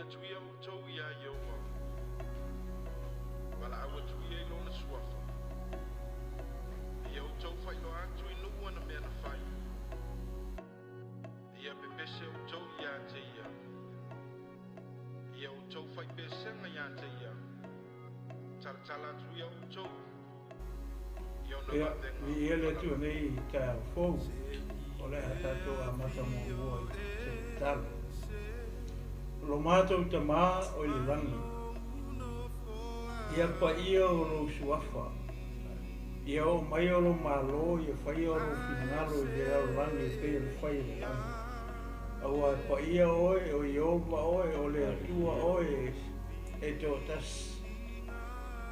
atu ia outou iā Ieova, valaau atu ia i lona suafa. Ia outou faailoa atu i nuu ana mea na fai. Ia pepese outou iā te ia. Ia outou faipesega iā te ia. Talatala atu ia outou i ona Ia, vavega viia le Atua malamalama. nei i taeao fou, o le a tatou amata muamua i se tatalo. O lo matou Tamā o i le lagi, ia paia o lou suafa, ia oo mai o lou malo, ia faia o lou finagalo i le lalolagi e pei ona fai e le lagi. Aua e paia oe, o Ieova oe, o le Atua oe e toatasi.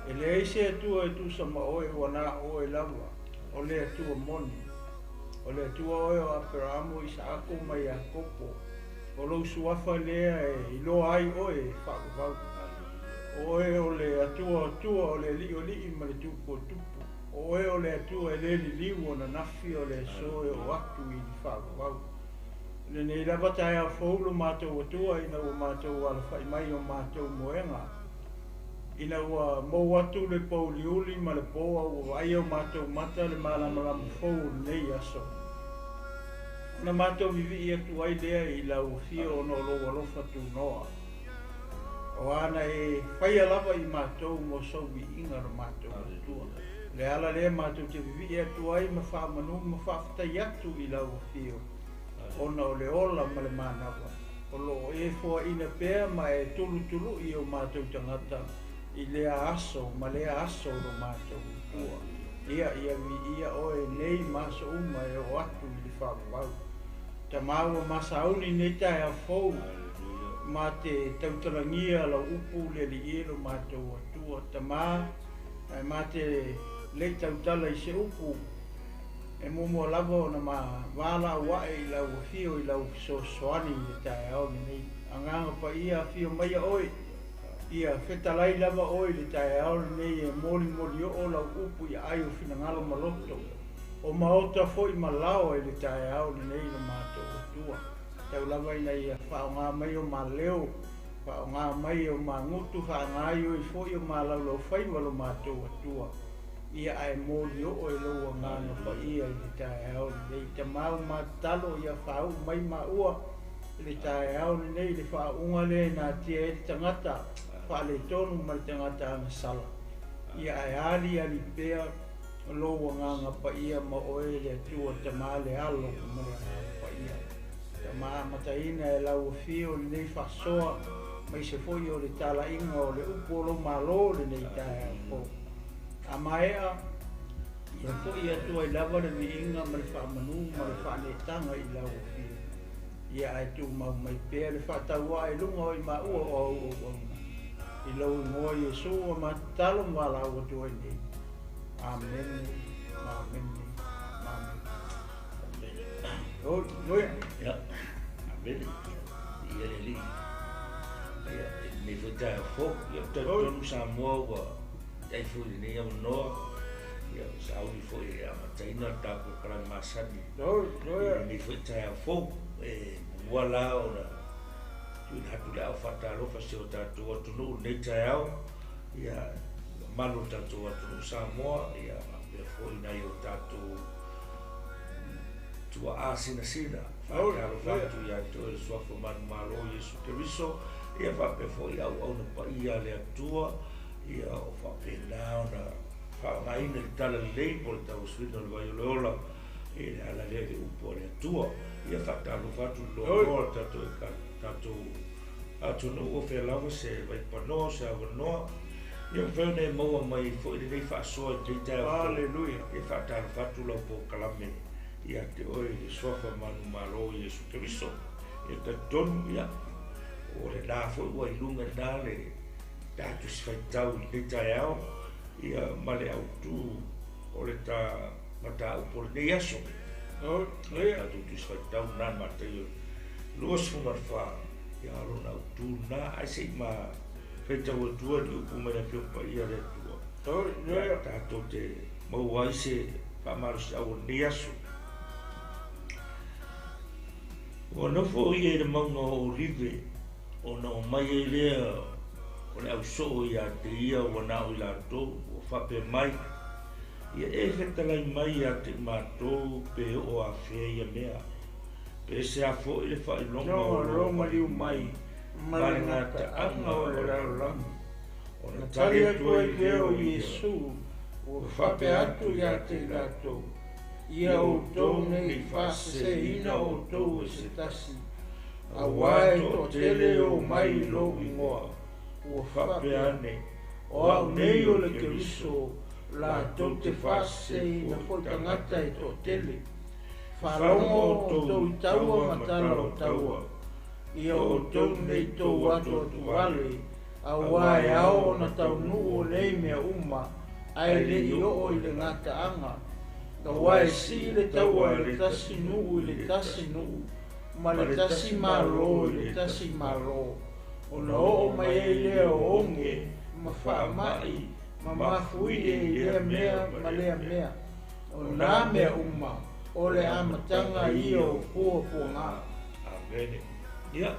E leai se Atua e tusa ma oe ua na o oe lava, o le Atua moni. O le Atua oe o Aperamo, Isaako ma Iakopo, o lou suafa lea e iloa ai oe e faavavau. O oe o le Atua o Atua, o le Alii o alii ma le Tupu o tupu. O oe o le Atua e le liliu ananafi o le aso e oo atu i le faavavau. I lenei lava taeao fou lo matou Atua ina ua matou alafai mai o matou moega, ina ua mou atu le pouliuli ma le po a ua vaaia o matou mata le malamalama fou o lenei aso, ona matou vivii atu ai lea i lau afio ona o lou alofa tunoa. O ana e faia lava i matou mo sou viiga lo matou Atua. O le ala lea matou te vivii atu ai ma faamanu ma faafetai atu i lau afio, ona o le ola ma le manava o lo o e foaina pea ma e tulutulu'i o matou tagata i lea aso ma lea aso lo matou Atua. Ia, ia viia oe nei ma aso uma e oo atu i le faavavau. Tamā ua masauni nei taeao fou, ma te tautalagia lau upu le Alii e lo matou Atua. Tamā, ae ma te le'i tautala i se upu, e muamua lava ona ma valaau ae i lau afio i lau fesoasoani i le taeao lenei. Agaga Paia, afio maia oe, ia fetalai lava oe i le taeao lenei e molimoli oo lau upu i aai o finagalo ma loto, o maota foi ma laoa i le taeao lenei lo matou Atua. Tau lava ina ia faaaogā mai o maleo, faaaogā mai o magutu, faagaoioi foi o malaulaufaiva lo matou Atua. Ia ae moli oo e lou Agaga Paia i le taeao lenei. Tamā ua matatalo ia faauu mai maua i le taeao lenei i le faauuga lea e natia ai le tagata faaletonu ma le tagata agasala. Ia ae aliali pea lou Agaga Paia ma oe le Atua Tamā, le Alo ma le Agaga Paia. Tamā, amataina e lau afio lenei faasoa, maise foi o le talaiga o le upu o lou malo lenei taeao fou. A maea, ia foi atu ai lava le viiga ma le faamanu ma le faaneetaga i lau afio. Ia ae tumau mai pea le faatauaa i luga o i maua o au auauna. I lou igoa Iesu ua matatalo ma valaau atu ai nei. Amene, amene, amene. Haleluia. Ia, amene. Ia le Alii. Ia, i lenei foi taeao fou, ia, ou talitonu Samoa ua i ai foi i lenei avanoa, ia, ua sauni foi e amataina le tatou polokalame masani i lenei foi taeao fou. E muamua la ona tuuina atu le ao faatalofa i si o tatou atunuu i lenei taeao, ia, le mamalu o le tatou atunuu Samoa, ia, faapea foi nai o tatou tuaa sinasina. Faatalofa atu ia te oe le suafa manumalo Iesu Keriso, ia faapea foi auauna paia a le Atua, ia o faapena ona faaaogaina le talalelei po o le tauasuina o le vai o le ola i le ala lea i le upu a le Atua. Ia faatalofa atu i le loaloa o le tatou tatou atunuu o fea lava se vaipanoa o se avanoa, ia mafai ona e maua mai foi lenei faasoa i lenei taeao fou. Haleluia. Ia faatalofa atu lau polokalame ia te oe i le suafa manumalo Iesu Keriso. Ia talitonu, ia, o lena foi ua i luga i ina le ta Tusi Faitau i lenei taeao, ia, ma le autu o le ta mataupu o lenei aso. Haleluia. Tatou Tusi Faitau lena Mataio 24, ia, o lona autu lena, ae se i ma faitau atua ni upu mai le Afioga Paia a le Atua. Ia, Haleluia. tatou te maua ai se faamalosiau o lenei aso. Ua nofo ia i le mauga o Olive, Ona omai ai lea o le ausoo ia te ia ua na o i latou, ua faapea mai, Ia e fetalai mai ia te i matou pe oo afea ia mea, pe se a foi le faailoga o lou maliu mai ma le gataaga o le lalolagi. Ona tali atu ai lea o Iesu, ua faapea atu ia te i latou, Ia outou ne i faaseseina outou e se tasi, auā e toatele e omai i lou igoa, ua faapea ane, O au nei o le Keriso, latou te faaseseina foi tagata e toatele. Faalogo outou i taua ma tala o taua, ia outou ne i tou atuatuvale, auā e ao ona taunuu o nei mea uma, ae le i oo i le gataaga. Auā e sii le taua e le tasi nuu i le tasi nuu, ma le tasi Malo i le tasi Malo, ona oo mai ai lea o oge ma faamai ma mafuie i lea mea ma lea mea. O nā mea uma, o le amataga ia o puapuaga. Amene. Ia,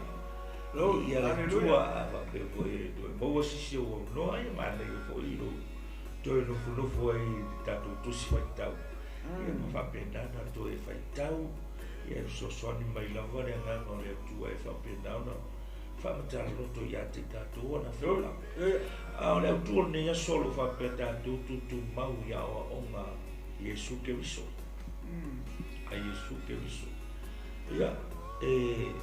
ia le Atua a faapea foi e toe maua sisi o ou avanoa, ia manaia foi i lou toe nofonofo ai i le tatou tusi faitau. Ia ma faapena ona toe faitau, ia e fesoasoani mai lava le agaga o le Atua e faapena ona faamatala loto ia te i tatou ana folauga. A o le autu o lenei aso o lo o faapea tatou tutumau i aoaoga a Iesu Keriso. A Iesu Keriso. Ia, e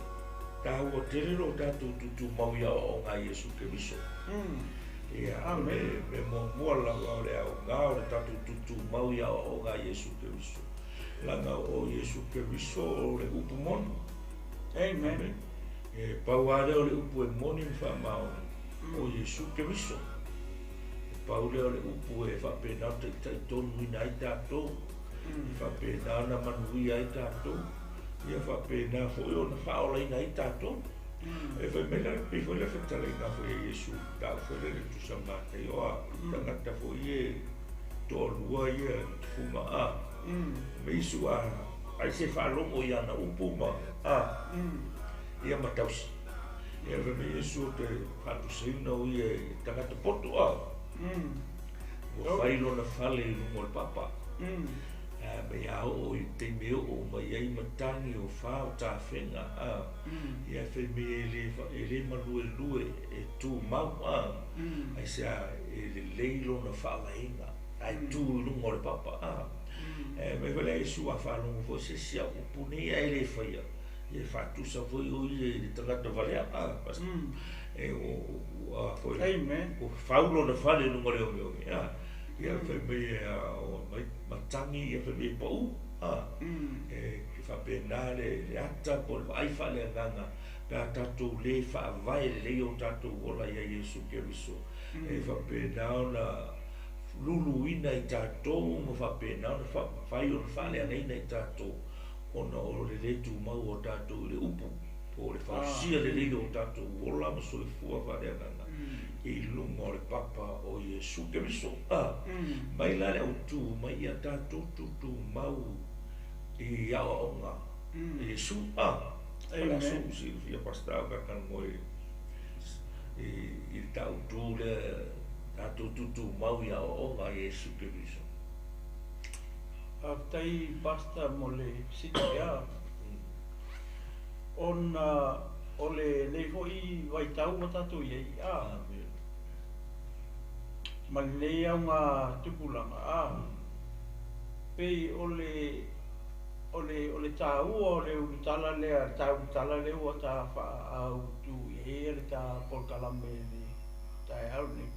taua tele lo tatou tutumau i aoaoga a Iesu Keriso. Ia, o le mea muamua lava o le aoga o le tatou tutumau i aoaoga a Iesu Keriso. Leaga o Iesu Keriso o le upu moni. Amen. E pau lava lea o le upu e moni ma faamaoni, o Iesu Keriso. E pau lea o le upu e faapena ona taitaitonuina ai tatou, e faapena ona manuia ai tatou, ia faapena foi ona faaolaina ai tatou. E fai mai la, pei foi le fetalaiga foi a Iesu, tau foi lele tusa Mataio, a tagata foi e toalua ia tufuga a. Ma Iesu a ai se faalogo i ana upu ma a ia ma tausi. Ia fai mai Iesu o te faatusaina o ia i tagata poto a. Ua fai lona fale i luga o le papa. A ma ia oo i le taimi e oo mai ai matagi o fa o tafega a. Ia fai mai e le, e le maluelue e tumau a. Ai se a e lelei lona faavaeina ae tu i luga o le papa a. E mai foi lea Iesu a faalogo foi se isi au upu nei ae le faia. Ia e faatusa foi o ia i le tagata valea a. E o a foi. Amen. Ua fau lona fale i luga o le ogeoge a. Ia fai mai e a o mai matagi ia fai mai e pau a. E faapena le ata po o le vaai faaleagaga pe a tatou le faavae lelei o tatou ola ia Iesu Keriso. E faapena ona luluina i tatou ma faapena ona fai ona faaleagaina i tatou ona o le le tumau o tatou i le upu po o le fausia lelei o tatou ola ma soifua faaleagaga i luga o le papa o Iesu Keriso. Mai la le autu mai ia tatou tutumau i aoaoga a Iesu. O le aso ua silafia Pastor o tatou i le tautu lea tatou tutumau i aoaoga a Iesu Keriso. Faafetai Pastor mo le fesili ea. Ona o lenei foi vaitau ua tatou i ai a, ma lenei auga tupulaga a, pei o le o le o le taua o le ulutala lea, le ta ulutala lea ua ta faaautu i ai le ta polokalame i le taeao lenei,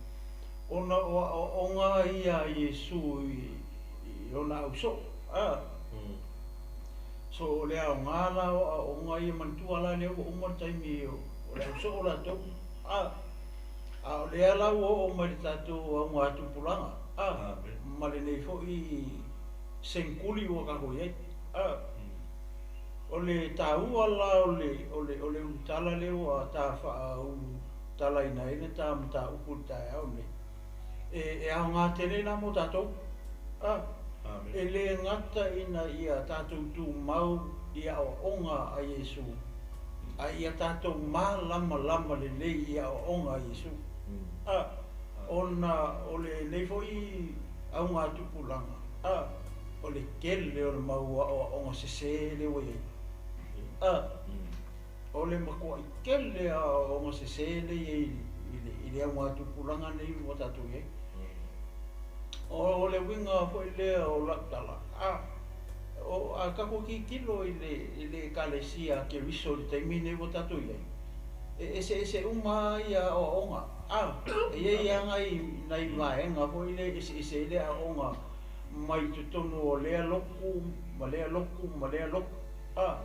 ona o aoaoga ia a Iesu i lona ausoo a. So o le aoga la o aoaoga ia, manatua la lea ua uma le taimi o le ausoo latou a, a o lea la ua oo mai le tatou augatupulaga a, ma lenei foi senkuli ua tatou i ai a. O le taua la o le o le o le ulutala lea ua ta faaulutalaina ai le ta mataupu i le taeao lenei, e aoga tele la mo tatou a. E le gata ina ia tatou tumau i aoaoga a Iesu, Ae ia tatou malamalama lelei i aoaoga a Iesu. A, ona o lenei foi augatupulaga, a, o le tele o le mau aoaoga sesē lea ua i ai. A, o le matuai tele lava o aoaoga sesē lea e i ai i le augatupulaga lenei ua tatou i ai. O le uiga foi lea o lau tala, a, o, a tatou tilotilo i le, i le Ekalesia a Keriso i le taimi lenei ua tatou i ai, e eseese uma lava ia aoaoga. A, e i ai lava nai, nai vaega foi lea e eseese ai le aoaoga mai totonu o lea lotu ma lea lotu ma lea lotu. A,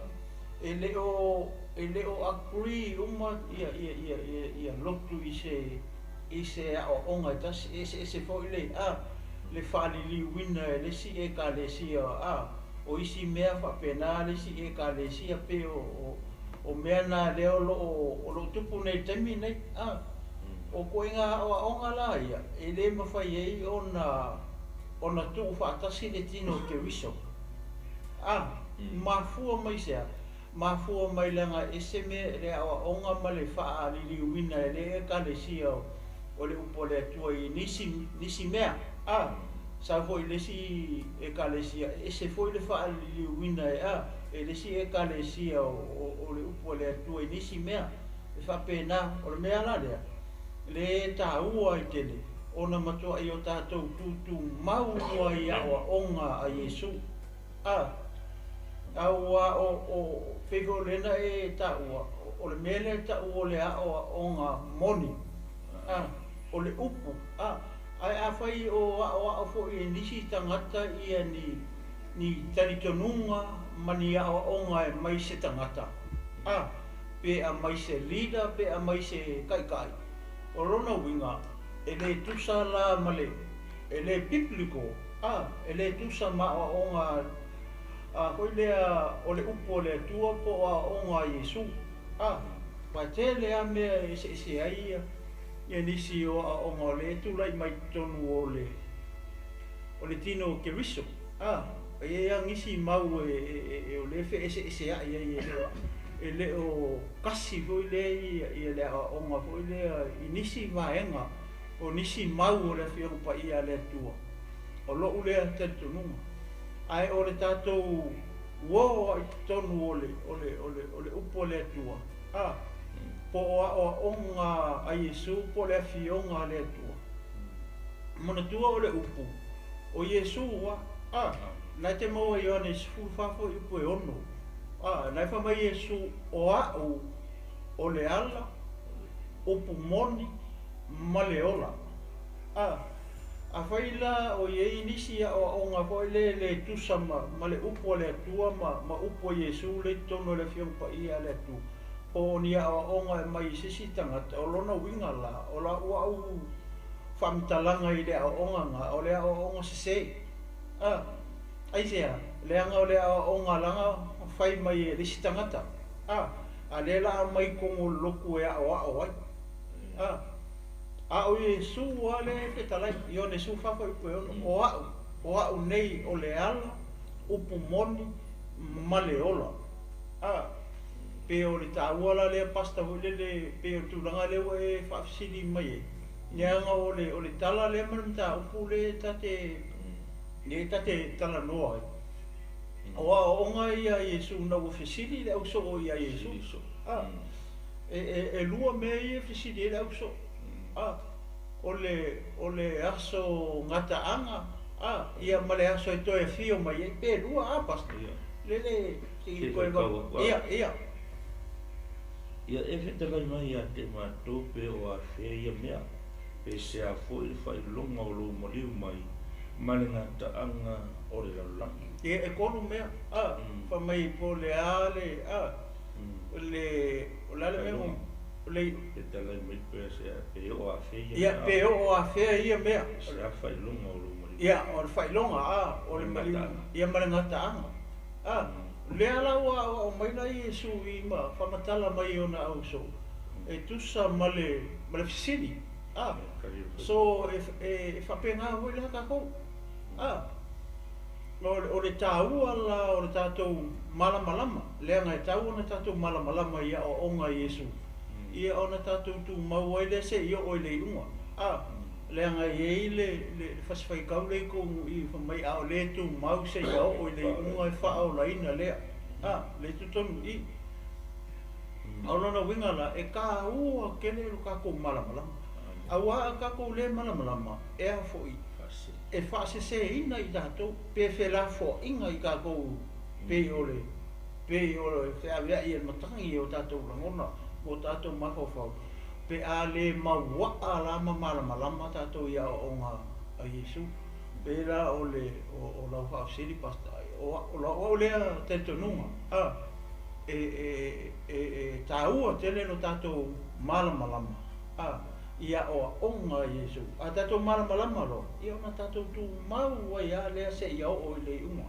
e le o, e le o agree uma ia, ia, ia, ia, ia lotu i se, i se aoaoga e tasi, e eseese foi le, a, le faaliliuina e le isi Ekalesia, a, o isi mea faapena le isi Ekalesia, pe o, o, o mea na lea o lo o, o lo o tupu nei i le taimi lenei, a. O ituaiga aoaoga la ia, e le mafai ai ona, ona tuufaatasi le tino o Keriso. A, mafua mai i se a? Mafua mai leaga e ese mea le aoaoga ma le faaliliuina e le Ekalesia o le upu a le Atua i nisi, nisi mea. A, sau foi i le isi Ekalesia, e ese foi le faaliliuina e, a, e le isi Ekalesia o, o, o le upu a le Atua i nisi mea. E faapena, o le mea la lea, le taua ai tele ona matuai o tatou tutumau ai aoaoga a Iesu. A, aua o, o, pei foi o lea na e taua, o le mea lea e tau o le aoaoga moni, a, o le upu, a, ae afai o aoao foi e nisi tagata ia ni, ni talitonuga ma ni aoaoga e mai se tagata, a, pe aumai se leader pe aumai se taitai, o lona uiga, e le tusa la ma le, e le biblical, a, e le tusa ma aoaoga a foi lea o le upu a le Atua po o aoaoga a Iesu. A, aua e tele lava mea e eseese ai ia nisi o aoaoga o lea e tulai mai totonu o le, o le tino o Keriso. A, e i ai lava nisi mau e, e, e, o lea e feeseeseai ai e le o, e le o kasi foi lea ia, ia le aoaoga foi lea i nisi vaega o nisi mau o le Afioga Paia a le Atua. O lou lea talitonuga. Ae o le tatou uo i totonu o le, o le, o le, o le upu a le Atua, a, po o aoaoga a Iesu po o le Afioga a le Atua. Manatua o le upu, o Iesu a, a, na e te maua i Ioane 14 foi upu e 6. A, na e fai mai Iesu, o a'u o le ala, upu moni, ma le ola. A, afai la o i ai nisi aoaoga foi lea e le tusa ma, ma le upu a le Atua ma, ma upu a Iesu lea i totonu o le Afioga Paia a le Atua, po o ni aoaoga e aumai i se isi tagata, o lona uiga la, o lau au faamatalaga i le aoaoga na, o le aoaoga sesē. A, aisea? Leaga o le aoaoga laga fai mai e le isi tagata. A, a lea la aumai i totonu o le lotu e aoao ai. A, a o Iesu lava lea e fetalai, Ioane 14 fuaiupu e 6, o a'u, o a'u nei o le ala, upu moni, ma le ola. A, pe o le taua la lea Pastor foi lele, pe o le tulaga lea ua e faafesili mai ai, leaga o le, o le tala lea ma le mataupu lea e ta te, lea e ta te talanoa ai. O aoaoga ia a Iesu ina ua fesili le ausoo ia Iesu. A, e, e, e lua mea ia e fesili ai le ausoo. A, o le, o le aso gataaga, a, ia ma le aso e toe afio mai ai, pe lua, a, Pastor? Lele, se i toe va, ia, ia. Ia e fetalai mai ia te matou pe o afea ia mea, pe se a foi le faailoga o lou maliu mai ma le gataaga o le lalolagi. Ia, e tolu mea, a, fai mai po o le a le, a, le, o le a le mea o le. Fetalai mai pe se a, pe o afea ia mea. Ia, pe o afea ia mea. Se a faailoga o lou maliu. Ia, o le faailoga, a, o le maliu, ia ma le gataaga. A, lea la ua aoao mai la Iesu i ma faamatala mai i ona ausoo, e tusa ma le, ma le fesili. A, so e, e, e faapena foi la tatou. A, O le tāua la o le tatou malamalama, leaga e tatau ona tatou malamalama i aoaoga a Iesu, ia ona tatou tumau ai lea seia oo i le iuga. A, leaga e i ai le fasifaitau lea i totonu i i fai mai a o le tumau seia oo i le iuga e faaolaina lea. A, lea i totonu i i. A o lona uiga la, e taua tele lo tatou malamalama. Aua a tatou le malamalama, e a foi? E faaseseina i tatou, pe felafoaiga i tatou pei o le pei o le feaveai e le matagi i o tatou lagona ma o tatou mafaufau, pe a le mauaa la ma malamalama tatou i aoaoga a Iesu. Pei la o le o lau faafesili Pastor, o lau lea talitonuga, a, e e taua tele lo tatou malamalama, a, i aoaoga a Iesu. A tatou malamalama loa, ia ona tatou tumau ai lava lea seia oo i le iuga,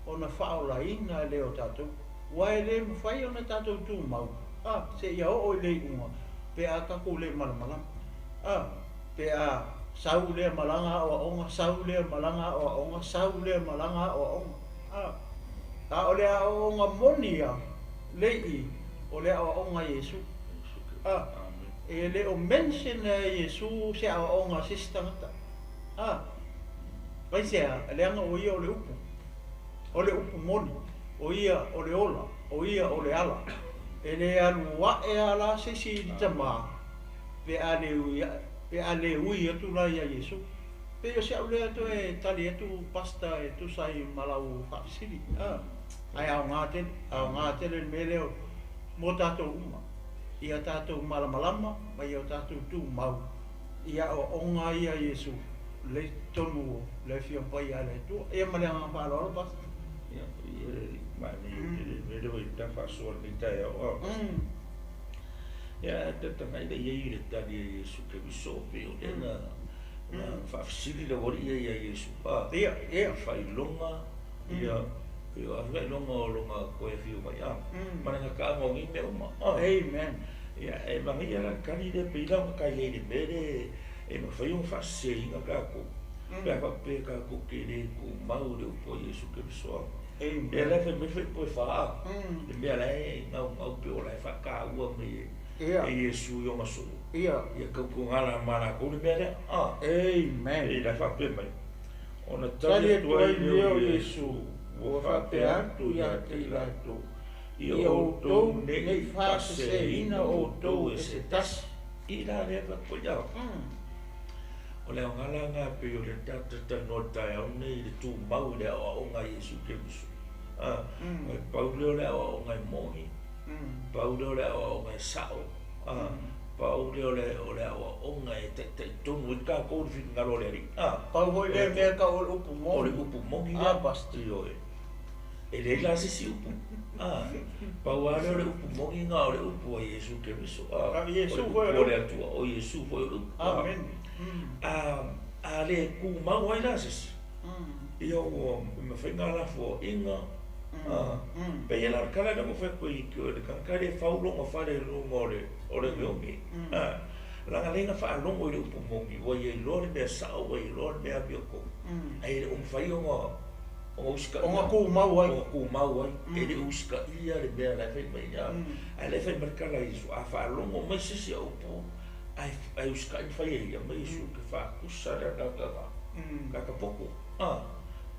ona faaolaina lea o tatou. Aua e le mafai ona tatou tumau, a, seia oo i le iuga, pe a tatou le malamalama. A, pe a sau lea ma lana aoaoga, sau lea ma lana aoaoga, sau lea ma lana aoaoga. A, a o le aoaoga moni lava, lea i i, o le aoaoga a Iesu. A, e le o mention e Iesu se aoaoga a se isi tagata. A, aisea? Leaga o ia o le upu, o le upu moni, o ia o le ola, o ia o le ala. E le alu ae lava la se isi i le Tama pe a le ui, pe a le ui atu la iā Iesu. Pei o si au lea toe tali atu Pastor e tusa ai ma lau faafesili. A, ae aoga tele, aoga tele le mea lea mo tatou uma, ia tatou malamalama ma ia o tatou tumau i aoaoga ia a Iesu lea i totonu o le Afioga Paia a le Atua. Ia ma le agaga faaaloalo Pastor. Ia, e manaia tele le mea lea ua ta faasoa i lenei taeao. Ia, taitaga i le i ai le tali a Iesu Keriso, pei o lea na faafesili le aualii ia ia Iesu, a, Ia. i faailoga, ia, pei o a faailoga o lona toe afio mai, a, ma le gataaga o nei mea uma. Amen. Ia, e manaia la le tali lea, pei la ona ta i ai i le mea lea e mafai ona faaseseina tatou, pe a faapea tatou te le tumau i le upu a Iesu Keriso. Amen. Lea la e fai mai le faiapu e fa, le mea la e gaugau pe o la e faataua mai e Iesu i ona soo. Ia tautuana ma latou le mea lea. Amen. E la e faapea mai, ona tali atu ai lea o Iesu, ua faapea atu ia te i latou, ia outou ne i faaseseina outou e se tasi. I la lea faapea ia. O le aoga la lena pei o le talatalanoa i le taeao lenei i le tumau i le aoaoga a Iesu Keriso. E pau lea o le aoaoga e moni, pau lea o le aoaoga e sao, pau lea o le aoaoga e taitaitonu ai tatou i le finagalo o le Alii. Pau foi lea mea e tau o le upu moni. O le upu moni lea. Pastor. Ioe. E leai la se isi upu. Pau lava lea o le upu moni na o le upu a Iesu Keriso. Iesu O foi le upu o le Atua, o Iesu foi o le upu. Amen. A le tumau ai la se isi, ia ua mafai ona lafoaiga. Pei e la le tala lea ua fai atu ai i le tagata lea e fau lona fale i luga o le ogeoge. Leaga lea na faalogo i le upu moni, ua ia iloa le mea sao, ua ia iloa le mea amiotonu, ae le o mafai ona usitaia. Ona tumau ai. Ona tumau ai. E le o usitaia le mea la e fai mai. Ae lea e fai mai le tala a Iesu, a faalogo mai se isi au upu, ae usitai ma fai e ia mai Iesu, ke faatusa le agaga kakapoto.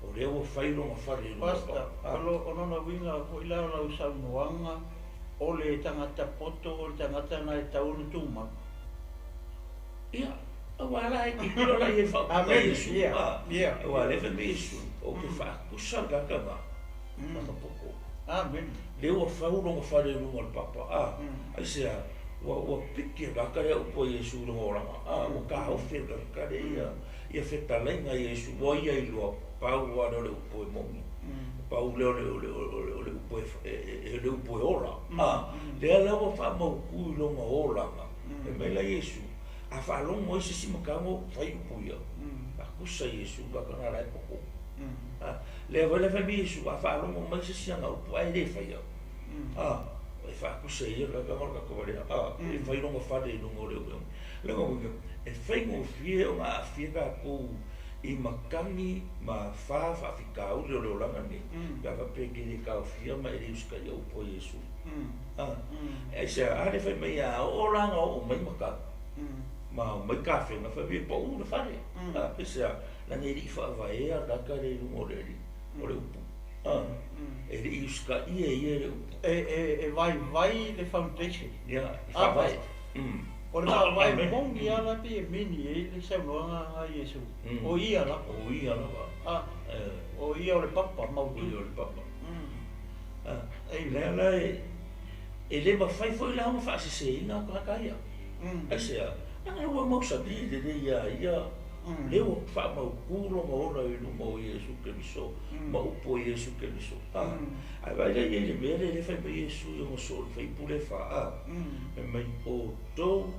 O lea ua fai lona fale i luga. Pastor, o lona uiga foi la o lau saunoaga, o le tagata poto, o le tagata na e tatau ona tumau. Ia, aua la e tilotilo la i ai faaupuga a Iesu. Amen. Aua lea fai mai Iesu, ou te faatusa le tagata kakapoto. Amen. Lea ua fau lona fale i luga o le papa. Aisea, ua piki e tagata lea upu a Iesu i lona olaga. Ua taofi e le tagata lea ia fetalaiga a Iesu, ua ia iloa pau lava lea o le upu e moni. Pau lea o le upu e le upu e ola. Lea la ua faamautu i lona olaga. E mai la Iesu, a faalogo ai se isi matago fai upu ia. Faatusa Iesu tagata la e poto. Lea foi la fai mai Iesu, a faalogo mai se isi ana upu ae le faia. E faatusa ia le tagata o le tagata valea. E fai lona fale i luga o le ogeoge. Le uiga, e faigofie ona aafia tatou I matagi ma afā faafitauli o le olaga nei, pe a faapea e te le taofia ma e le usitaia upu a Iesu. A, aisea le fai mai a oo la na oo mai matagi, ma o mai tafega, fai mai e pau le fale. A, aisea, leaga e le i faavaea le tagata lea i luga o le alii, o le upu. A, e le i usitaia e ia le upu. E vaivai le foundation. Ia, e faavae. O le faavae moni lava la pei e mini ai le saunoaga a Iesu, o ia lava. O ia lava. A, o ia o le papa mautu. O ia o le papa. Lea la e le mafai foi la ona faaseseina tagata ia. Aisea, leaga ua mausali lelei ia ia, lea ua faamautu lona ola i luma o Iesu Keriso ma upu o Iesu Keriso. Ae vaai la i ai i le mea lea e fai mai Iesu i ona soo i le faipule e fa, fai mai, outou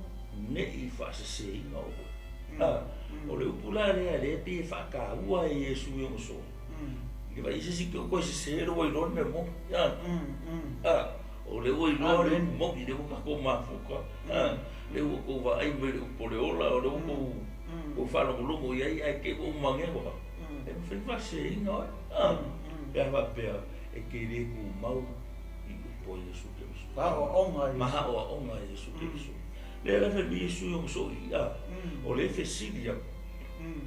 ne i faaseseina outou. O le upu la lea lea e pei e faataua e Iesu i ona soo. I vaai se isi te koe sese le ua iloa le mea moni. O le ua iloa le upu moni, le ua tatou mafuta, le ua tou vaai mai le upu o le ola, o le ua tou faalogologo i ai, ae te i ua umage ua. E mafai ona faaseseina oe. Pe a faapea e te le tumau i upu a Iesu Keriso. Ma aoaoga a Iesu Keriso. Lea la fai mai Iesu i ona soo i i, o le fesili aku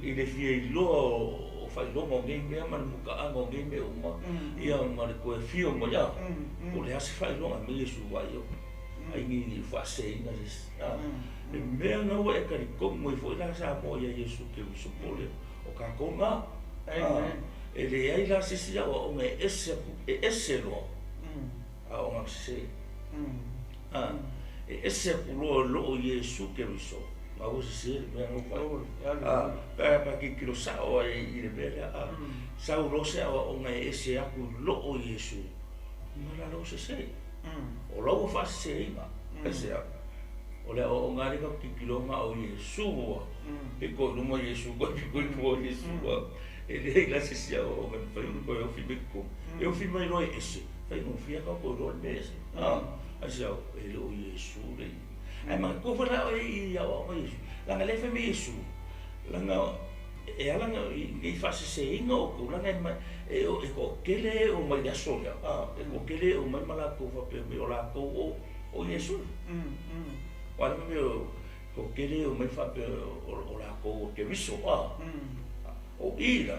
i le fia iloa o faailoga o nei mea ma le mutaaga o nei mea uma, ia ma le toe afio mai, po o le a se faailoga mai Iesu ai o ai nei faaseseina se isi. Le mea na ua e talitonu ai foi la Samoa ia Iesu Keriso po le o tatou na. E leai la se isi aoaoga e ese aku, e ese loa aoaoga sese. E ese aku loa loo Iesu Keriso, ma ua sese le mea na ua fai. Pe a tilotilo sao ai i le mea lea, sau loa se aoaoga e ese aku loo Iesu, ma la lau sese. O lau ua faaseseina, aisea. O le aoaoga lea ka titiloga o Iesu ua, pito i luma Iesu, koe pito i tua Iesu ua. E leai la se isi aoaoga e mafai ona toe ofi mai totonu. E ofi mai loa e ese, faigofie lava tatou iloa le mea ese. Aisea, e le o Iesu le i. Ae manatua foi la oe i aoaoga Iesu. Leaga lea e fai mai Iesu, leaga e ala nei faaseseina outou, leaga e toatele e oo mai i le aso lea, e toatele e oo mai ma latou faapea mai o latou o Iesu. O a le mea o toatele e oo mai faapea o latou o Keriso. O i la,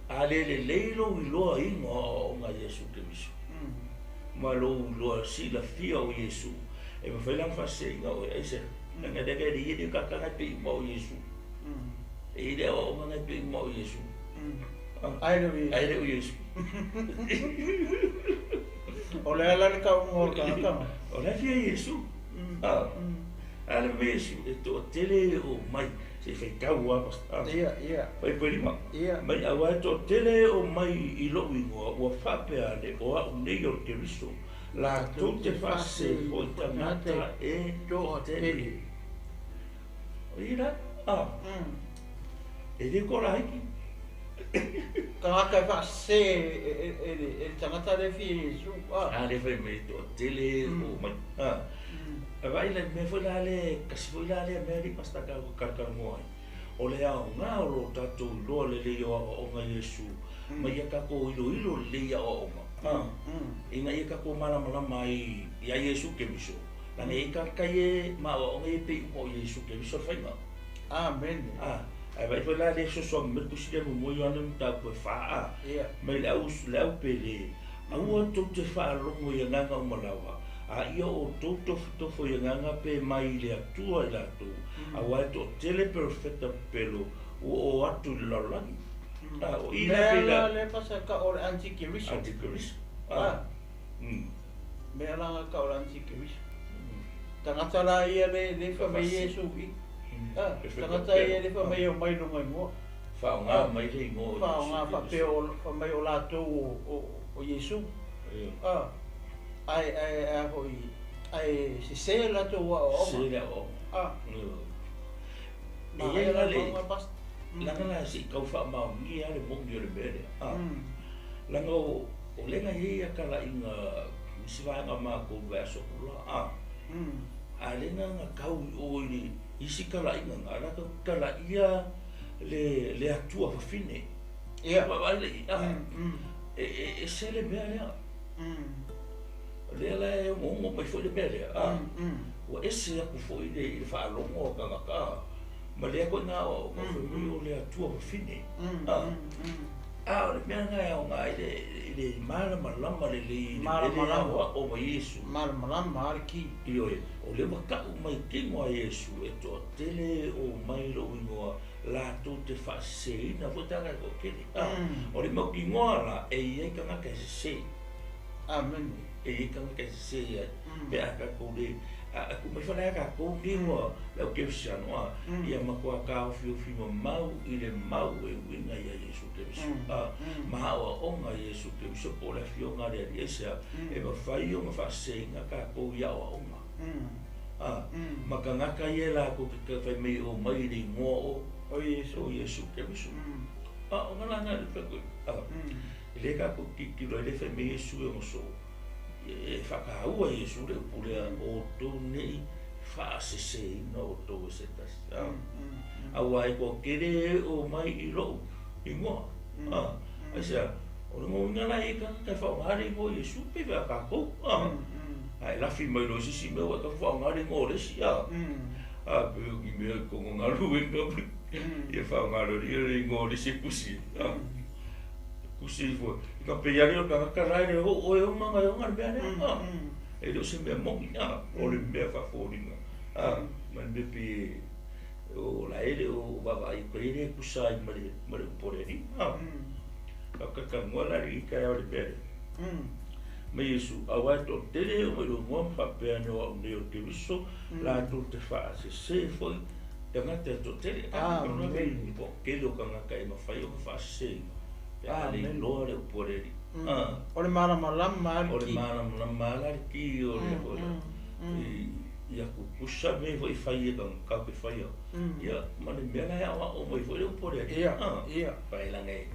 a le lelei lou iloaina o aoaoga a Iesu Keriso, ma lou iloa silafia o Iesu, e mafai la ona faaseseina oe, aisea, leaga e le i le tagata e pei uma o Iesu. E i le aoaoga e pei uma o Iesu. Ai le o Iesu. O le ala le kauga o le tagata. O le fia Iesu. A le mea Iesu, e toatele o mai, se i faitau lava. Ia, ia. Faipelima. Ia. Mai aua e toatele o mai i lou igoa, ua faapea ane o au nei o le Keriso, latou te faasese foi tagata e toatele. O ia la, e le ko la hiki. Tagata e faasese e le tagata le fia Iesu. A le fai mai toatele o mai. A vai le mea foi la le, kasi foi la le mea li pasta ka kalkalmoa ai. O le aoga o lo tatou iloa lelei o aoaoga Iesu, ma ia tatou iloilo lelei aoaoga. Ina ia tatou malamalama ai ia Iesu Keriso. Leaga e i tagata e ma aoaoga e pei uma o Iesu Keriso le faiga. Amen. Ae vai foi la le sosoagi mai le tusi lea muamua Ioane mataupu e fa Ia. Mai le au le au pele, aua tou te faalogo i agaga uma lava, a ia outou tofotofo i agaga pe mai i le Atua i latou, aua e toatele perofeta pepelo ua oo atu i le lalolagi. O i la Mea pe la la le pasa ka o le antikeriso. Antikeriso. Mea la ka o le antikeriso. Tagata la ia le fa mai Iesu i. Tagata ia le fa mai o mai lunga i mua. Whaonga mai le ingoa o Iesu. Whaonga whapea o fa mai o latou o Iesu. Ai ai ai hoi ai sese latou aoaoga. Se le aoaoga. Ma E ia ai la la le maunga pas. Langa la si kau whaamaongia le moni o le mea lea. Langa o lenga hei a kala inga nisi vaega mākou vai aso kula. A lenga nga kau i o i le isi kala inga nga la kala ia le Atua fafine. Ia. Vaavaai le a e ese le mea lea. O lea la e ogoogo mai foi le mea lea a. Ua ese aku foi i le faalogo a tagata a. Ma lea koiga aoaoga fai mai o le Atua fafine. A. A o le mea lena e aoga ai i le malamalama lelei i le mea lea e aoao mai Iesu. Malamalama lava le ki. Ioe, o lea ua tau mai tino a Iesu e toatele o mai lou igoa latou te faaseseina foi tagata e toatele. O le mautinoa la e i ai tagata e sese. Amene. E i ai tagata e sese ai. Pe a tatou le a tuu mai fale a tatou nei ua le au kerisiano a ia matua taofiofi mamau i le mau e uiga ia Iesu Keriso a ma aoaoga a Iesu Keriso po o le afioga a le Alii aisea e mafai ona faaseseina tatou i aoaoga a ma tagata ia latou te fai mai e omai i le igoa o Iesu Keriso. A o lana le fai a e le tatou tilotilo ai le fai mai Iesu e ona soo e faataua Iesu le upu lea outou nei faaseseina outou e se tasi. Auā e toatele e omai i lou igoa. Aisea, o le uiga la e i ai tagata e faaaoga le igoa o Iesu pei foi a tatou. A e lafi mai loa i se isi mea ua e tau faaaoga le igoa o le isi. A pei o ni mea i totonu o galuega ia faaaoga loa le igoa o le isi e tusi. Tusi ifo i ka pei lava lea o le tagata la e le oo e ona ona e ona le mea lea. E le o se mea moni, o le mea faafoliga. Ma le mea pei o la e le o vaavaai atu ai e le tusa ai ma le upu a le Alii. Faatatalanoa la i taeao i le mea lea. Ma Iesu, auā e toatele e oo mai i lou igoa ma faapea ane o au nei o le Keriso, latou te faasese foi tagata e toatele. Toatele o tagata e mafai ona faaseseina pe a le iloa le upu a le Alii. O le malamalama lava le ki. O le malamalama lava le ki o le ia tutusa mea foi e fai e tatou te faia. Ia ma le mea la e aoao mai foi le upu a le Alii. Ia. Faailaga e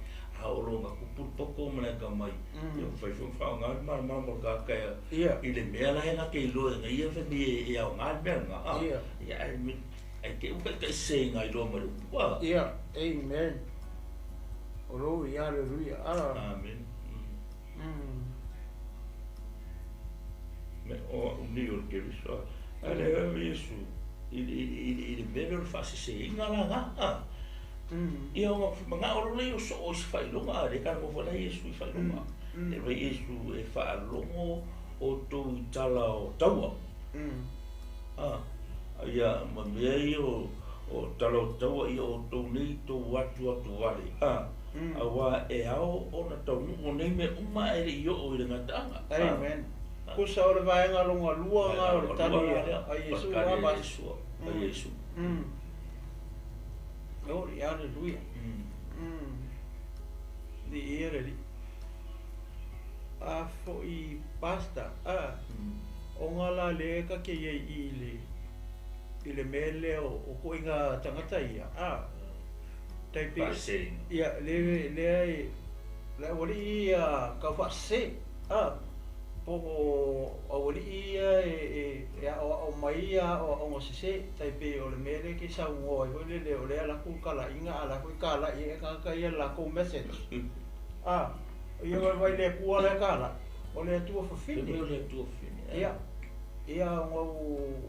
a oo loa ina tupu le poto ma le atamai, ia mafai foi ona faaaoga le malamalama o le tagata i le mea la e na te iloa e ia fai mai e aoga le mea lena. Ia ae te i ua taitaiseseina ai loa ma le upu. Ia, amen. Glory, hallelujah. Amen. Me o au nei o le Keriso. A le o Iesu i le mea lea o le faaseseina la na. Ia ona manao loa lea o soo i se faailoga a le talanoa foi la Iesu i faailoga. E fai Iesu e faalogo outou i tala o taua. Ia ma mea ia o tala o taua ia outou nei tou atu atu vale. Auā e ao ona taunuu nei mea uma ae le i oo i le gataaga. Amen. Tusa o le vaega lona lua lena o le tali a Iesu a Pastor. A Iesu. Glory, hallelujah. Viia le Alii. A foi Pastor, a ona la lea ta te i ai i le i le mea lea o ituaiga tagata ia, a tai pei Faaseseina. Ia le lea e le aualii ia tau faasese, a po o aualii ia e aoao mai ia aoaoga sese, tai pei o le mea lea e te saunoa ai foi lele o lea e alu atu le talaiga a o la e foi talai ai tagata ia le latou message. A ia vaivai le Atua la e talai, o le Atua fafine. O le Atua fafine. Ia, ia ona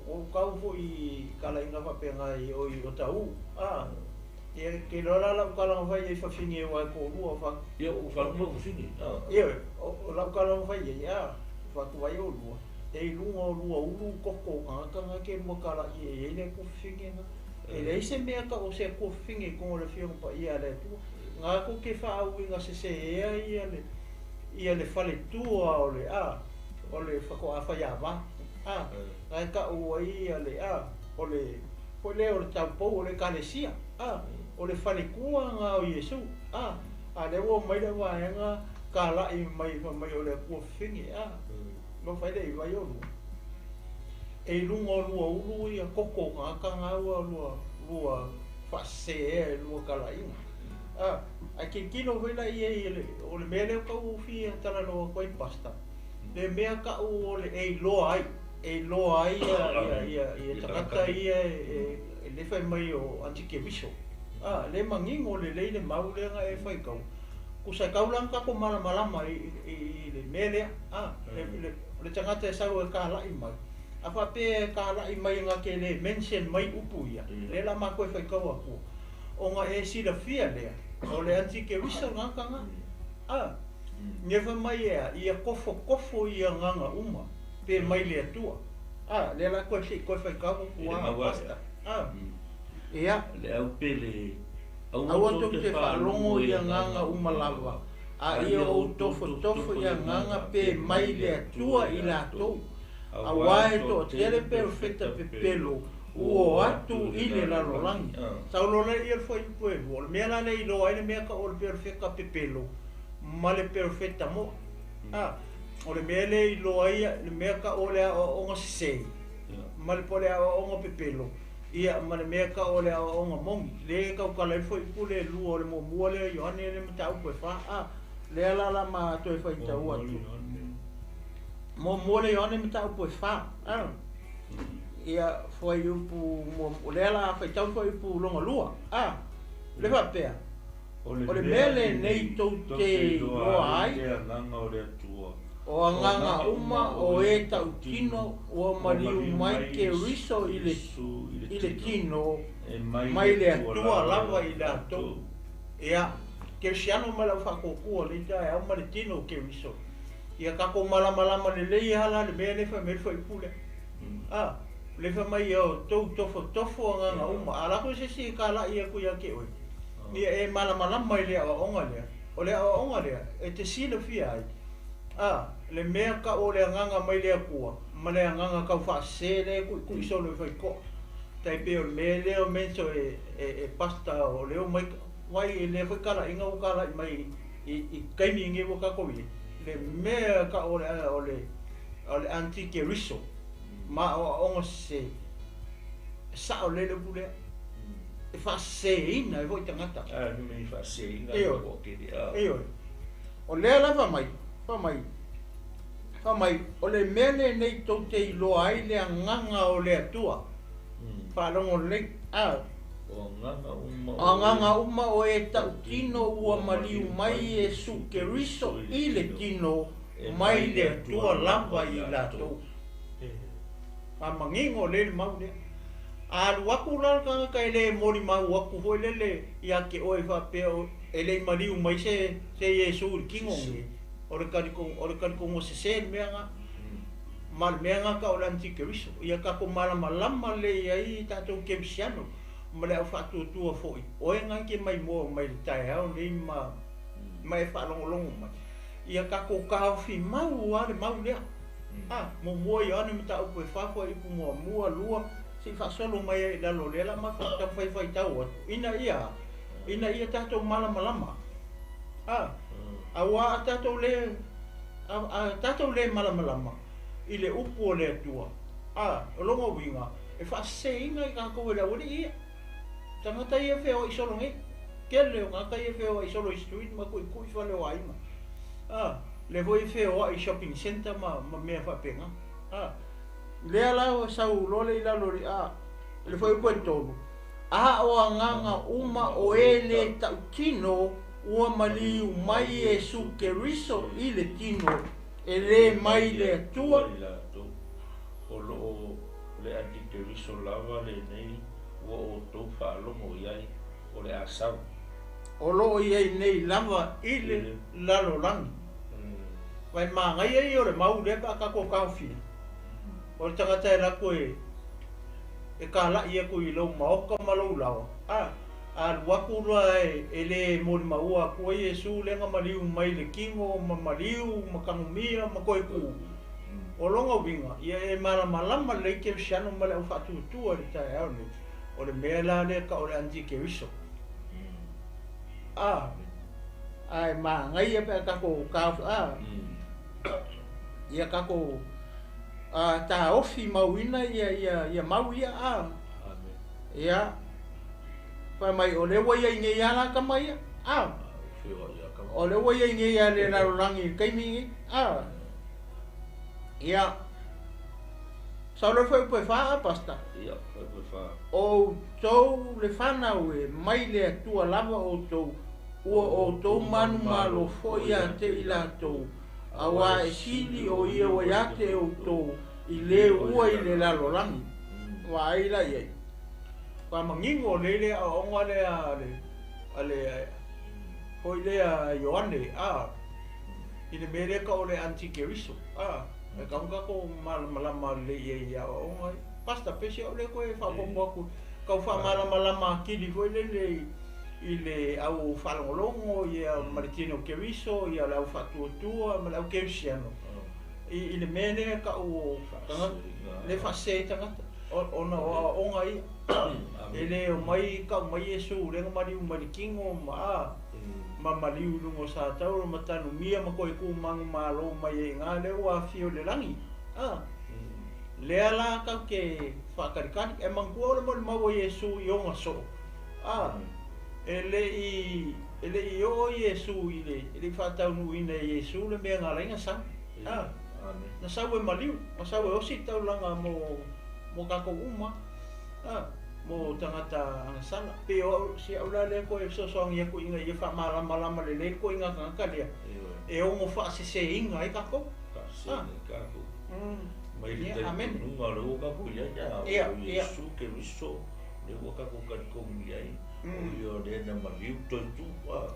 ou tau foi i talaiga faapena i o i Otahuhu. A ia ke iloa la lau tala na fai ai fafine aua e toalua fa. Ia ua faalogo lau fafine. Ia, o lau tala na fai ai, a faatu ai olua, e i luga o lua ulu toto o tagata na ke lua talai e ai le Atua fafine na. E leai se mea tau o se Atua fafine i totonu o le Afioga Paia a le Atua. Na tou te faauiga seseea ia le ia le faletua o le a o le faatoa faiava a na e tau ai ia le a o le foi lea o le taupou o le ekalesia a o le faletua na o Iesu a a lea ua omai le vaega talai mai fai mai o le Atua fafine a alofa ai le i vai olua e i luga o lua ulu ia toto o tagata na ua lua lua faasesea e lua talaiga. A, ae tilotilo foi la i ai i le, o le mea lea ua tau fia talanoa atu ai Pastor, le mea tau o le e iloa ai, e iloa ai ia, ia, ia, ia tagata ia e, e le fai mai o antikeriso. A, le manino lelei le mau lea na e faitau. Tusa e tau la ona tatou malamalama i le mea lea. A, o le tagata e sau e talai mai, a faapea e talai mai na te le mention mai upu ia, lea la matou e faitau atua, ona e silafia lea, o le antikeriso lena tagata. A, nefa mai e a, ia tofotofo i agaga uma, pe mai le Atua. A, lea la toe se i toe faitau atu lava, Pastor. A, ia. Le au pele, Aua tou te faalogo i agaga uma lava, a ia ou tofotofo i agaga pe mai le Atua i latou, auā e toatele perofeta pepelo ua o atu i le lalolagi. Saulo lea ia le fuaiupu e lua, o le mea la lea i iloa ai le mea tau o le perofeta pepelo ma le perofeta moʻi. A, o le mea lea i iloa ai le mea tau o le aoaoga sesē ma le po o le aoaoga pepelo, Ia, ma le mea tau o le aoaoga moni, lea e tautala ai le fuaiupu lea e lua o le muamua lea o Ioane le mataupu e fa, a, lea la la ma toe faitau atu. Muamua lea Ioane mataupu e fa, a, ia, fuaiupu muamua, lea la faitau le fuaiupu lona lua, a, le faapea, O le mea lenei tou te iloa ai le agaga o le Atua, o agaga uma o e tautino ua maliu mai Keriso i le tino mai le Atua lava i latou. Ia, Kerisiano ma lau faatuatua lenei taeao ma le tino o Keriso. Ia tatou malamalama lelei lava la le mea lea e fai mai ai le fuaiupu lea. A, le fai mai ia outou tofotofo agaga uma, a alu atu se isi e talai atu ia te oe, ia e malamalama i le aoaoga lea. O le aoaoga lea e te silafia ai, a, le mea tau o le agaga mai le Atua ma le agaga tau faasese lea e tuitui solo i faitoa. Tai pei o le mea lea o menso e, e, e pasta o leo mai vai i lea foi talaiga ua talai mai i, i taimi nei ua tatou i ai, le mea tau o le, o le, o le antikeriso ma aoaoga sese, e sao lelei le upu lea, e faaseseina ai foi tagata. A, le mea i faaseseina ai toatele, a. Ioe. O lea lava mai, fai mai, fai mai, o le mea lenei tou te iloa ai le agaga o le Atua. Faalogo lelei, a. O agaga uma o. Agaga uma o e tautino ua maliu mai Iesu Keriso i le tino mai le Atua lava i latou. Faamanino lea le mau lea. A alu atu la le tagata e le molimau atu foi lele ia te oe faapea e le i maliu mai se se Iesu i le tino nei, o le o le talitonuga sese le mea na. Ma le mea na tau o le antikeriso. Ia tatou malamalama lelei ai i tatou kerisiano ma le au faatuatua foi, oe na e te maimoa mai i le taeao nei ma ma e faalogologo mai. Ia tatou taofi mau a le mau lea. A, muamua Ioane mataupu e fa fuaiupu muamua, lua, se i faasolo mai ai i lalo o lea la ma taumafai faitau atu, ina ia, ina ia tatou malamalama. A, auā a tatou le, a, a tatou le malamalama i le upu o le Atua, a, o lona uiga, e faaseseina i tatou e le aualii ia. Tagata ia e feoai solo nei. Tele o tagata ia e feoai solo i street ma tuitui fale o aiga. A, lea foi e feoai i shopping centre ma, ma mea faapena. A, lea la ua sau loa le i lalo i le, a, le fuaiupu e tolu, a o agaga uma o e le tautino ua maliu mai Iesu Keriso i le tino, e le mai le Atua. O lo o le antikeriso lava lenei ua outou faalogo i ai, o le a sau. O lo o i ai nei lava i le lalolagi. Vai manaia ia o le mau lea pe a tatou taofia. O le tagata e alu atu e e talai atu i lou maota ma lou laoa, a alu atu loa e le molimauina atu ai Iesu lea na maliu mai le tino ma maliu ma tanumia ma toe tu. O lona uiga, ia e malamalama lelei kerisiano ma le au faatuatua i le taeao lenei, o le mea la lea tau o le antikeriso. A, ae manaia pe a tatou taofi, a, ia tatou taofi mauina ia, ia, ia mau ia, a. Ia, fai mai, o lea ua i ai nei lava la tama ia, a. O lea ua i ai nei lava i le lalolagi i le taimi lenei, a. Ia, Sau le fuaiupu e fa, Pastor. Ia, fuaiupu e fa. O outou le fanau e, mai le Atua lava outou, ua outou manumalo foi ia te i latou, auā e sili o ia ua ia te outou i le ua i le lalolagi. Vaai la i ai. Faamanino lelei le aoaoga lea a le, a le, foi lea a Ioane, a, i le mea lea e tau o le antikeriso, a. E tatau ona tatou malamalama lelei i ai i aoaoga ia. Pastor, pe se o lea toe faaopoopo atu, tau faamalamalama atili foi lele i le au faalogologo ia ma le tino Keriso, ia le au faatuatua ma le au kerisiano i le mea lea e tau o tagata, lea e faasese ai tagata ona o aoaoga ia. E le omai tau mai Iesu lea na maliu mai le tino ma a, ma maliu i luga o Satauro ma Tanumia ma toe tu manumalo mai ai i ina lea ua afio i le lagi. A, lea la tatou te faatalitali. E manatua o le molimau a Iesu i ona soo. A, e le i, e le i oo Iesu i le, e le i faataunuuina e Iesu le mea na ala ai ona sau. A, na sau e maliu, na sau e osi le taulaga mo, mo tatou uma. A, mo tagata agasala. Pei o au, si au la lea toe fesoasoani atu ina ia faamalamalama lelei le ituaiga tagata lea e ono faaseseina ai tatou. Faasese ai tatou. Mai le talitonuga o lea ua tatou i ai, a o Iesu Keriso, lea ua tatou talitonu i ai, o ia o lea na maliu toe tu.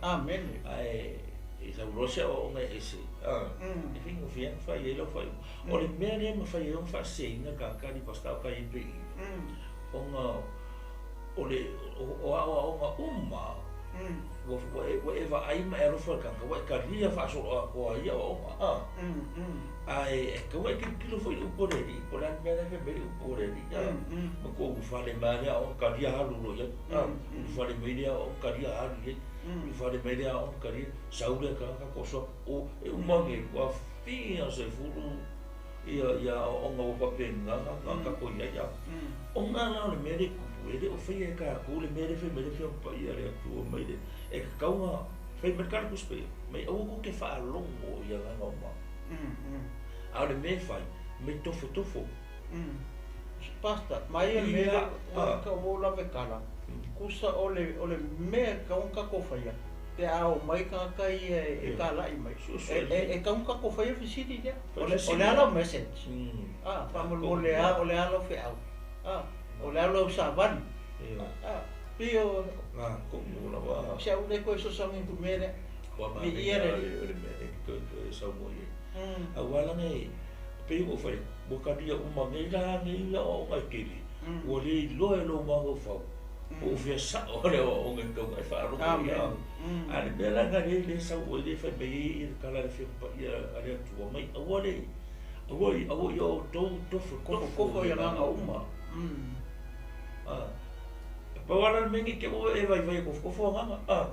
Amene. Ae e sau loa se aoaoga e ese, e faigofie lava ona fai ai lau faaiuga. O le mea lea e mafai ai ona faaseseina tagata alii pastor o tai pei ona o le o aoaoga uma ua ua e vaai ma e alofa i le tagata ua e talia faasoloatoa ai aoaoga a ae e tatau ona e tilotilo foi i le upu a le Alii po o le a le mea la e fai mai ai le upu a le Alii a ma tou ulufale mai lava lea aoga talia alu loa i ai a ulufale mai lea aoga talia alu i ai ulufale mai lea aoga talia sau lea tagata toso atu e uma ane ua fia sefulu ia ia aoaoga ua faapena na tatou i ai a. Ona la o le mea lea e tupu, e le o faia e tatou le mea lea e fai mai ai le Afioga Paia a le Atua mai le, e tatau ona fai mai le Tala Tusi Paia, mai aua tou te faalogo i agaga o mao. A o le mea e fai, mai tofotofo. Pastor, mai le mea lea ua ou lave tala, tusa o le o le mea e tatau ona tatou faia pe a omai tagata ia e talai mai, e tatau ona tatou faia fesili lea, o le a lau message? A, faamolemole lava o le a lau feau? A, o le a lau savali? A, pei o si au le toe fesoasoani atu i le mea lea. Viia le Alii. O le mea lea e toe saunoa i ai. Aua la e pei ua ou fai atu, ua talia uma nei la nei aoaoga e tele, ua le iloa e lou mafaufau po o fea sao le aoaoga e tatau ona e faalogo i ai. A o le mea la lena lea e sau ai lea e fai mai ai le tala a le Afioga Paia a le Atua mai, aua le, aua, aua ia outou tofotofo i agaga uma. E pau lava la le mea nei te ua e vaivai e kofokofo agaga, a,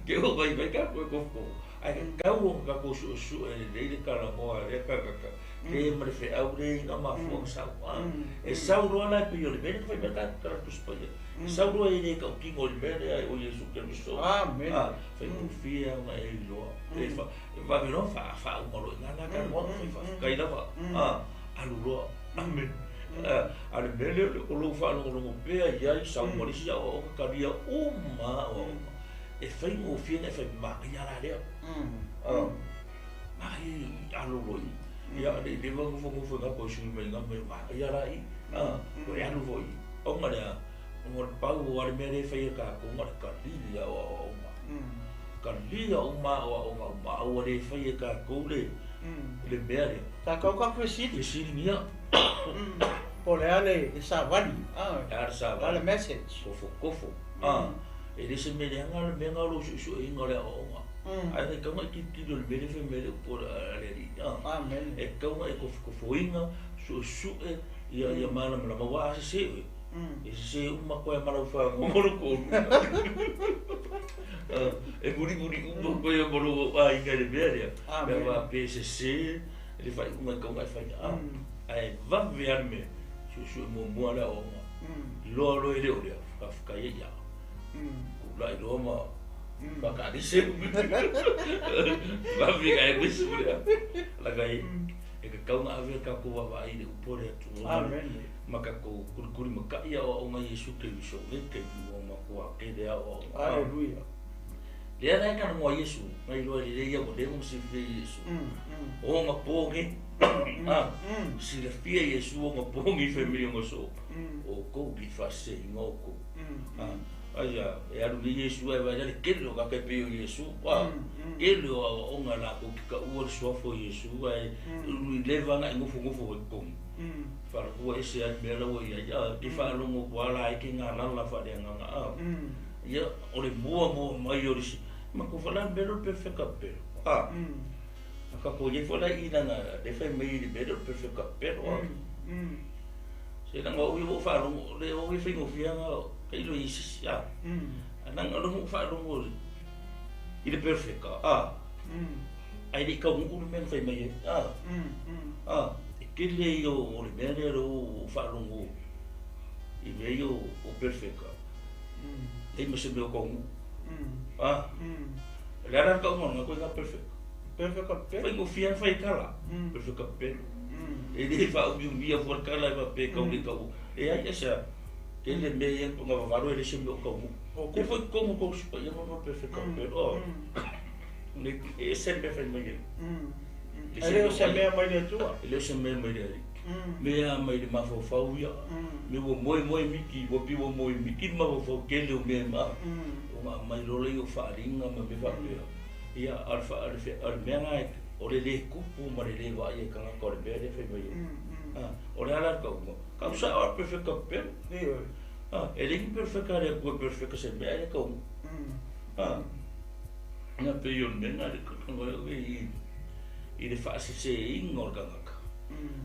te ua vaivai tatou e kofokofo, ae tatau ona tatou suesue lelei le talanoa a lea tagata, le ma le feau le i na mafua ona sau, a. E sau loa la e pei o le mea lea na fai mai ai le tatou Tusi Paia, e sau loa e le tautino i le mea lea o Iesu Keriso, a, faigofie lava ona e iloa, e vave loa ona faauma loa i ina la talanoaga, fai faafetai lava, a, alu loa. Amene. A o le mea lea o lou faalogologo pea i ai, sau ma le isi aoaoga, talia uma aoaoga. E faigofie ona e fai manaia la lea. Manaia i alo loa i. Ia, le i leva nofonofo i ina toe sui mai ina mai manaia la i. Toe alu foi i. Ona lea, ona o le pau lava le mea lea e fai e tatou na o le talia aoaoga. Talia uma aoaoga uma, a ua le faia e tatou le le mea lea. Tatou ka fesili. Fesiligia. Po o le a le savali. A le savali. A le message. Kofokofo. A e le se mea leaga le mea na o lou suesueina o le aoaoga. Ae na tatau ona e tilotilo i le mea lea e fai mai ai le upu a le Alii. Amen. E tatau ona e kofokofoina, suesue ia ia malamalama aua a sese oe, e sese uma koe ma lau fanau ma lou toalua. E mulimuli uma koe ma lou aiga i le mea lea. Pe a faapea e sese le faaiuga e tatau ona e faia, ae vave lava le mea, suesue muamua le aoaoga. Iloa loa e le o lea, faafetai ai ia. Tulai loa ma faataalise. Vave ka e uisu lea. Laga e. E ka kaunga ave ka ko wa i le upo le Atua. Amen. Ma ka ko kulikuli makai aoaoga Iesu Keriso le taimi ua matou akele aoaoga. Aleluia. Lea la e talanoa Iesu, na iloa lelei ia ua leva ona silafia Iesu. Ona poge, a, silafia Iesu ona poge i family ona so, outou i faaseseina outou. A, aia, e alu nei Iesu ae vaai la le tele o tagata e pei o Iesu, a, tele o aoaoga latou te taua le suafa o Iesu ae leva ona e nofonofo ai i totonu. Faalafua ese lava le mea la ua i ai, a, e te faalogo atu lava la e te galala faaleagaga, a. Ia, o le muamua mai o le isi, matou foi la mea lea o le perfeka pelo, a. A tatou i ai foi la i lana, lea fai mai i le mea lea o le perfeka pelo, a. Se leaga o au ia ua ou faalogo, le o au ia faigofie lava ona tailo i se isi, a. Ae leaga o lea ua ou faalogo i le perfeka, a. Ae le i taunuu le mea na fai mai ai, a. A, e tele ia o le mea lea ua ou faalogo i mea ia o perfeka. Leai ma se mea o taunuu. A, o le a la le tauga o lena ituaiga perfeka? Perfeka pelo. Faigofie lava ona fai tala, perfeka pelo. E le faaumiumia fua le tala e faapea e tau le tau. Leai, aisea? Tele mea ia na vavalo e leai se mea o taunuu. E foi i totonu o tou Tusi Paia ma perfeka pelo. E ese le mea fai mai ai. E le o se mea mai le Atua. E le o se mea mai le Alii. Mea mai le mafaufau ia. Mea ua moemoe miki, ua pei ua moe miki le mafaufau tele o mea ma. Ona aumai loa lea o faaaliga ma mea faapea. Ia, a o le mea lena, o le le tupu ma le le vaaia e tagata o le mea lea e fai mai ai. O le a la le tauga? Tau sao lava perfeka pepelo. E leai ni perfeka a le Atua e perfeka se mea ae le tauga. Ia pei o le mea lena i le faaseseina o le tagata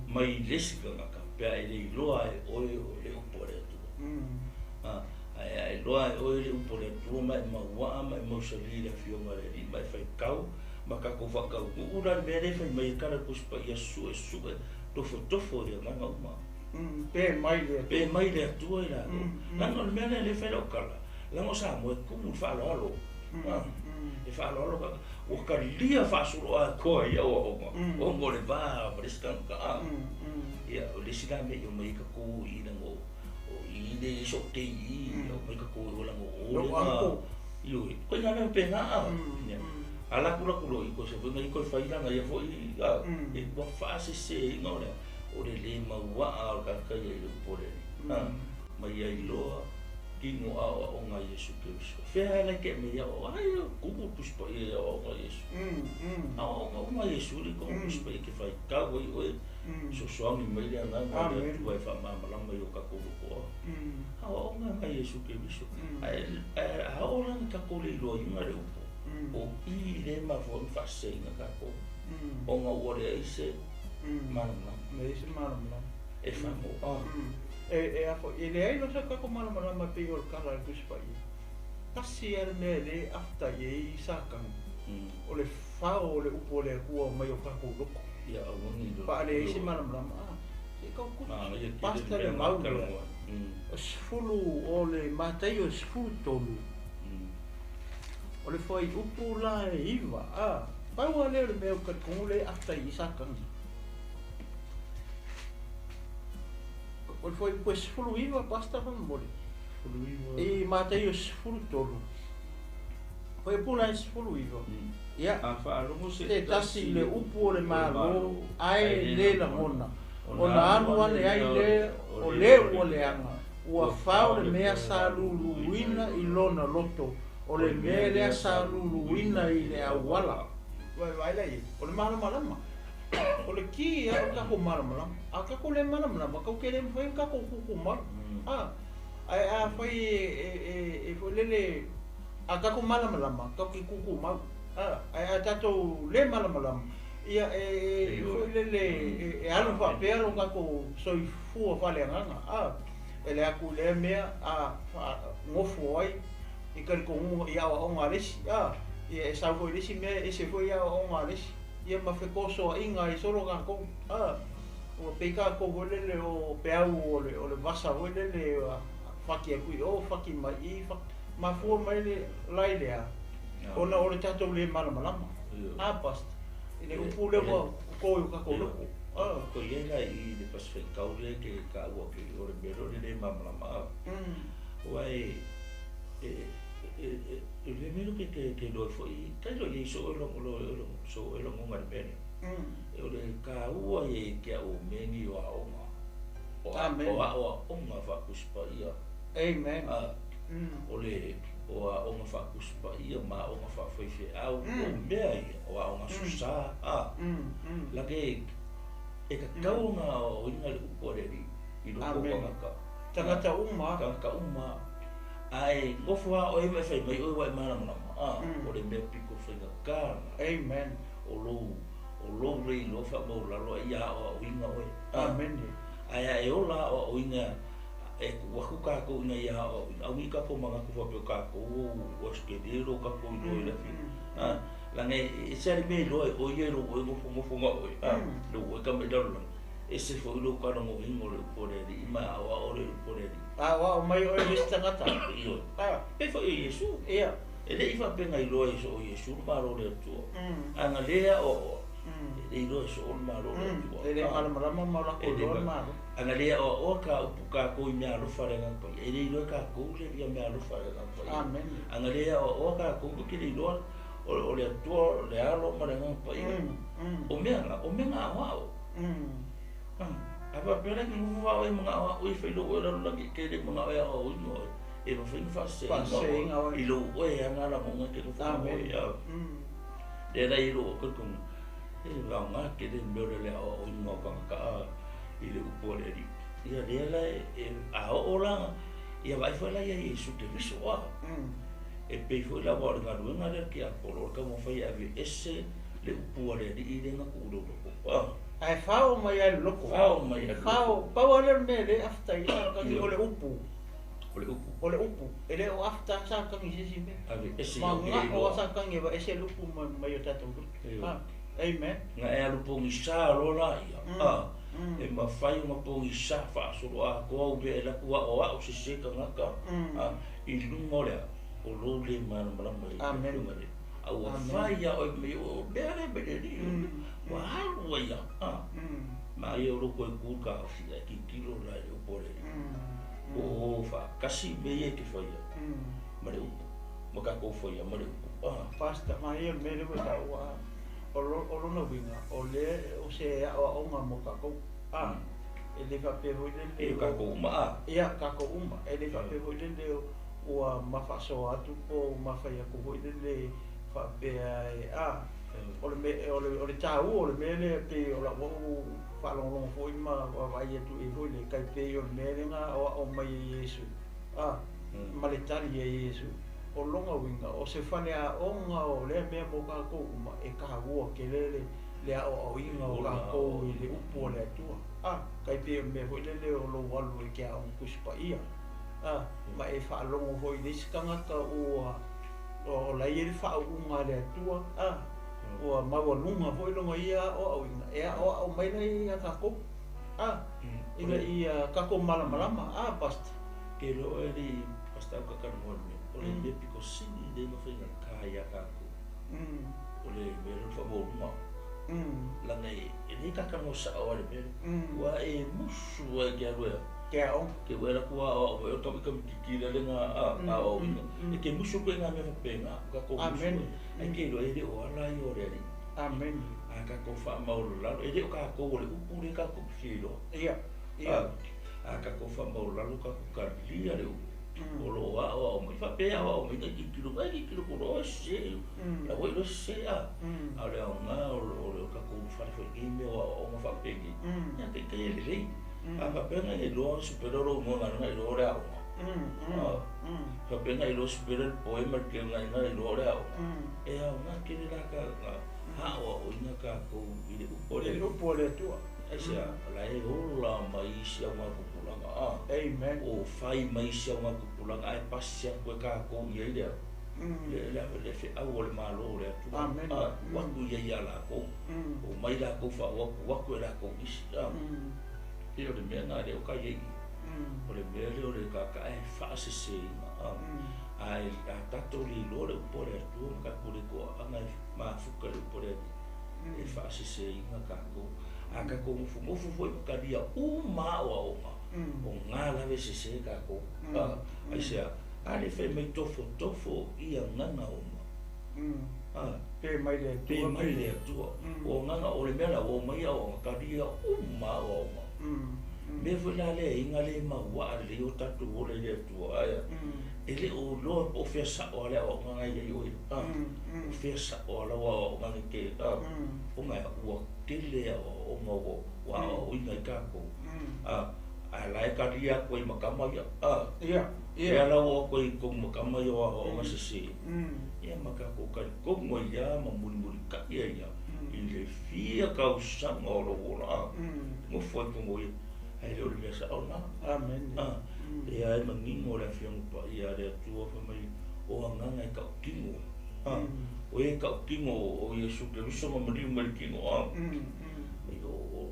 mai le isi tagata pe a e le iloa e oe o le upu a le Atua. Ae a iloa e oe le upu a le Atua ma e mauaa ma e mausali i le Afioga a le Alii ma e faitau ma tatou faataunuu la le mea lea e fai mai e tala le Tusi Paia suesue tofotofo i agaga uma. Pe mai le Atua. Pe mai le Atua i latou. Leaga o le mea lea lea e fai lau tala, leaga o Samoa e tumu i le faaaloalo. E faaaloalo tagata. Ua talia faasoloa atoa i aoaoga ona o le va ma le isi tagata. Ia, o le isi la mea i omai ai tatou i leaga o i le i soo tei i, omai tatou i o leaga o le va. Ioe, ituaiga mea faapena. A latou latou loa i toe foi na ia toe fai lana ia foi, e ua faaseseina o le o le le mauaa o le tagata ia i le upu a le Alii. Ma ia iloa tino aoaoga a Iesu Keriso. Fea la e te aumai aoaoga? Ai, tumu le Tusi Paia i aoaoga a Iesu. Aoaoga uma a Iesu le tonu Tusi Paia e te faitau ai oe, sosoagi mai le Agaga o le Atua e faamalamalama i o tatou lotoa. Aoaoga a Iesu Keriso. Ae a oo la ina tatou le iloaina le upu, o i lea e mafua ai ona faaseseina tatou, ona ua leai se malamalama. Leai se malamalama. E faamoa. E, e a foi, e leai loa se tatou malamalama e pei o le tala a le Tusi Paia. Tasi lava le mea e le afta i ai Satani, o le fao o le upu a le Atua mai o tatou loto. Ia aua ne i loto. Faaleai se malamalama, a, se i tau tusi. Basta le mau lea. O 10 o le Mataio e 13, o le fuaiupu la e 9, a, pau lava lea o le mea ou te talitonu lea e afta i ai Satani. O le fuaiupu e 19, basta faamolemole. I Mataio 13, fuaiupu la e 19, ia, A faalogo se se tasi i le upu o le Malo ae le lagona, ona alu ane ai lea o le ua leaga, ua fao le mea sa luluina i lona loto, o le mea lea sa luluina i le auala. Vaevae la i ai, o le malamalama. O le ki ia o le tatou malamalama. A tatou le malamalama, tatou te le mafai ona tatou tutumau. A, ae afai e foi lele, a tatou malamalama, tatou te tutumau. A, ae a tatou le malamalama, ia e foi lele e alu faapea lo tatou soifua faaleagaga. A, e le atu i lea mea, a nofo ai i talitonuga i aoaoga a le isi. A, ia e sau foi i le isi mea, e ese foi aoaoga a le isi. Ia ma fetosoaʻiga ai solo tatou. A, ua pei tatou foi lele o peau o le o le vasa foi lele faki atu i o, faki mai i, faki. Mafua mai le la i le a? Ona o le tatou le malamalama. A, Pastor, i le upu lea ua toto i o tatou loto. Oh. Ko ia la i le Pasifika le ke ka ua ke o le mea le le malamalama. Ua e e e e le mea ke ke ke lo foi kai lo i so lo lo lo so lo ngonga le mea. E o le ka ua e ke o meni o aonga. O Amen. o o onga fa kuspa ia. Amen. A o le o aoga faapusipaia ma aoga faafaifeau o mea ia o aoga susā a lage e tatau ona aoaoina le upu a le Alii i loko o Amen. tagata Tagata uma. Tagata uma ae nofo lava oe ma e fai mai oe ua e malamalama a o le mea pito faigata lena. Amen. O lou o lou le iloa faamaulalo ai ia aoaoina oe a Amen. Ae a e ola aoaoina e tuu atu kākou ina ia aoaoina au nei kākou manatu faapea o kākou ua sekele lo kākou iloa i le afi a laga e ese lava le mea iloa e oe ia i lou oe nofonofo ga oe a lou oe tama i lalolagi ese foi lou kalogōiga o le upu a le Alii ma e aoao le upu a le Alii. Aoao mai oe le isi tagata. Ioe. Ah. Pei foi o Iesu. Ia. E le i faapea na iloa e so o Iesu le Malo o le Atua. A na lē aoaoa, e le iloa e so o le Malo o le Atua. E le malamalama ma o lakou iloa le Malo. A na lē aoaoa ka upu kākou i meaalofa a le Agaga Paia, e le iloa e kākou le ia meaalofa a le Agaga Paia. Amen. A na lē aoaoa kākou, e te le iloa o le Atua, le Alo ma le Agaga Paia. O mea na, o mea na aoao. A faapea la e te nofo vaa oe manao a'u e fai lou oe lalolagi e te le manao e aoaoina oe, e mafai ona faaseseina oe i lou oe aga lagoga e te nofo oe a. Lea la i lou talitonu, e aoga tele le mea o le le aoaoina o tagata a i le upu a le Alii. Ia lea la e a oo la ia vaai foi la ia Iesu Keriso a. E pei foi la aua o le galuega lea a le tiapolo o le taumafai e aveese le upu a le Alii lea na tuu i lou loko a. Ae fao mai lava i le loko. Fao mai lava i le loko. Fao, pau lava lea o le mea e le afuta ai Satani, o le upu. O le upu. O le upu. E le o afuta Satani i se isi mea. Aveese ia o Mana'o lava Satani e aveese le upu mai o tatou loto. A, amen. Na e alu pogisa loa laia, a, e mafai ona pogisa faasoloatoa au mea e alu atu aoao sese tagata, a, i luga o le a, o lou le malamalama i le afioga i le a ua fai lava oe mea o mea lea mai le Alii, ua alu ai lava, a, ma ia o lou toe tu taofi ae tilotilo la i le upu a le Alii, po o faatasi mea ia e te faia ma le upu, ma tatou faia ma le upu, a. Pastor, maia le mea lea ua e taua, a, o lona uiga, o lea o se aoaoga mo tatou, a, e le faapea foi lele. E tatou uma, a. Ia, tatou uma, e le faapea foi lele ua mafaasoa atu po o mafai atu foi lele faapea e, a, o le mea, o le taua o le mea lea pei o lau au faalogologo foi ma vaavaai atu i ai foi le tai pei o le mea lea na aoao mai e Iesu, a, ma le tali a Iesu. O lona uiga, o se faleaoga o lea mea mo tatou uma, e taua tele le aoaoina o tatou i le upu a le Atua. A, tai pei o le mea foi lele o lou alu i ke aoga Tusi Paia, a, ma e faalogo foi i le isi tagata ua o la e i ai le faauuga a le Atua, a, ua maualuga foi lona ia aoaoina, e aoao mai la ia ia tatou, a, ina ia tatou malamalama, a, Pastor? Ke iloa oe alii Pastor au kakalanoa i le mea, o le mea pito sili lea na faigata ia tatou, o le mea lea o le faamaualuga. Leaga e le kakalanoa sao lava i le mea lea. Ua e musu lava e te alu e Ke aoga. Ke ua e alu atu aoao mai, o le tamaititi lea le na aoaoina. E te musu atu i nā mea faapena, o tatou musu ai. Ae te iloa e le o ala ia o le Alii. Amen. A tatou faamaualalo, e le o tatou o le upu lea tatou te fia iloa. Ia, ia. A tatou faamaualalo, tatou talia le upu o lo o aoao mai. Faapea e aoao mai, e tilotilo mai, tilotilo loa e sese. La ua iloa e sese a. A o le aoga o le tatou ulufale foi i nei mea o aoaoga faapenei, ia taitai e lelei. A faapea na e iloa supela lou igoa na iloa o le aoga. A faapea na iloa supela le poe ma le keu na iloa o le aoga. E aoga tele la ka aoaoina tatou i le upu a le I le upu a le Atua. Aisea, o la e ola mai isi augatupulaga a. Amen. O fai mai isi augatupulaga ae pasi atu e tatou i ai le le le feau o le Malo o le Atua. Amen. A, tuu atu i ai ia lakou. Omai lakou faaauau, tuu atu e lakou isi. A. Pei o le mea lena lea ua ka i ai i. O le mea lea o le tagata e faaseseina. A. Ae a tatou le iloa le upu a le Atua ma tatou le toaaga e mafuta i le upu a le Alii, e faaseseina tatou. A kākou nofonofo foi ma kalia uma aʻoaʻoga, o gā lava e sesē kākou. Aisea? A le fai mai tofotofo i agaga uma. Pe mai le Atua. Pe mai le Atua. O agaga, o le mea la ua omai aoaoga, kalia uma aoaoga. Mea foi la lea e iga le mauaa lelei o tatou ola i le Atua. Ae e le o iloa po o fea sao a le aoaoga na i ai oe. O fea sao a lau aoaoga na ke ona ua tele aoaoga ua aoaoina ai kākou. A la e kalia aku ai ma kama ia. Ia. Ia la ua aku ai kou ma kama ia o aoaoga sesē. Ia ma kākou talitonu ai ia ma mulimulitai ai ia i le fia tausaga o lou ola. Nofo ai kogo ia. Ae le o le mea sao lena. Amen. Ia e manino le Afioga Paia a le Atua fai mai o agaga e tautino. O e tautino o Iesu Keriso ma maliu mai le tino. Mai o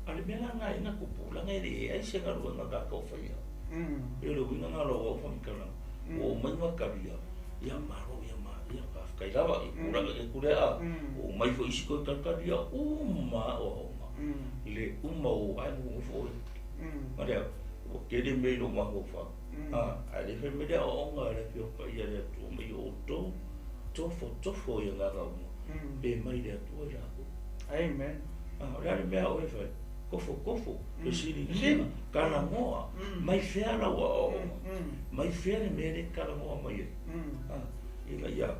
a le mea la na ina tupulaga e leai se galuega kākou faia. E o le uiga na o lau au faamatalaga. Ua omai ma kalia, ia malo ia ma ia faafetai lava i tulaga i atu lea. Ua omai foi isi toe talitalia uma aoaoga. Le uma o ae nofonofo oe. Ma lea, ua tele mea i lou mafaufau. Ae le fai mai le aoaoga a le Afioga Paia a le Atua mai o outou tofotofo i agaga uma, pe mai le Atua i latou. Amen. O le a le mea oe e fai? Tofotofo, fesiligia, talanoa, mai fea lau aoaoga, mai fea le mea lea e talanoa mai ai. Ina ia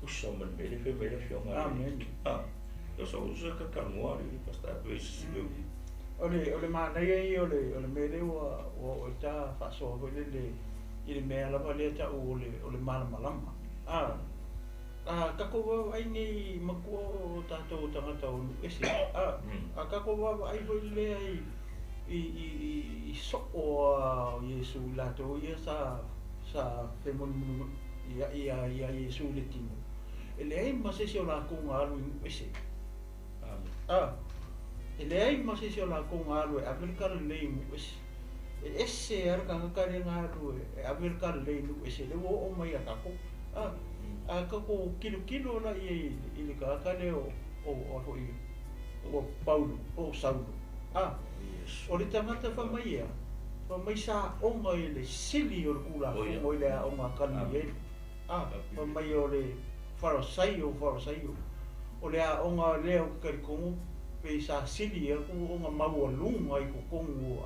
usa ma le mea lea e fai mai le Afioga a le Amen. O sa usa ka talanoa le pastor pe se si meu. O le manaia ia o le mea lea ua oo i ta faasoa foi lele i le mea lava lea ta'u o le malamalama. A tatou vaavaai nei matua o tatou tagata o nuu ese, a tatou vaavaai foi lea i so'o a o Iesu i latou ia sa femolimoli ia Iesu i le tino, e leai ma se isi o lakou na alu i nuu ese. Amen. E leai ma se isi o lakou na alu e ave le talalelei i nuu ese. E ese a le tagata lea na alu e ave le talalelei i nuu ese lea ua oo mai ia tatou. A tatou kilokilo la ia i le tagata lea o foi o Paulo po o Saulo. Yes. O le tagata fai mai ia, fai mai sa aoga i le sili o le Tulafono i le aoga a Kamilieli. Fai mai o le Farasaio o Farasaio. O le aoga lea ou te talitonu pe sa sili atu ona maualuga i totonu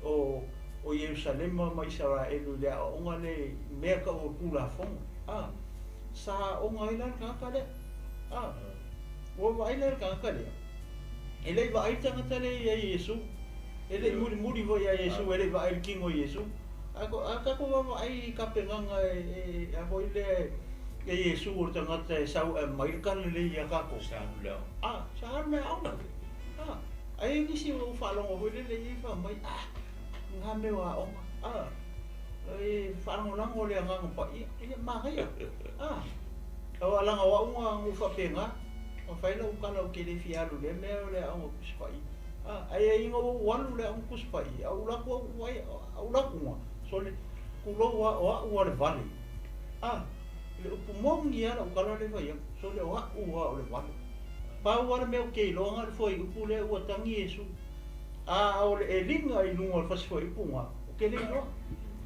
o Ierusalema ma Isaraelu i le aoaoga lea i mea ta'u o le Tulafono. Sa aoga ai la le tagata lea. Ua vaai la le tagata lea. E le'i vaai le tagata lea ia Iesu. E le'i mulimuli foi ia Iesu, e le'i vaai le tino i Iesu. A tatou vaavaai i tapenaga e a foi lea e Iesu o le tagata e sau e aumai le talalelei ia tatou. Sa alu le aoga. Sa alu le aoga. Ai nisi o faalogo foi lele ia fai mai, ngā mea o aoga. E faalagolago le Agaga Paia. Ia manaia. O alaga o au ga gu faapena. O fai lau tala ou te le fia alu i lea mea o le aoga Tusi Paia. Ai ai ina ua ou alu i le aoga Tusi Paia, au alu atu au ai au alu atu ga. Sole tulou a o a'u a le vale. Le upu moni a lau tala lea fai atu. Sole o a'u a o le vale. Pau a le mea ou te iloa na le fuaiupu lea ua tagi Iesu. A o le eliga i luga o le fasi fuaiupu ga, ou te le iloa.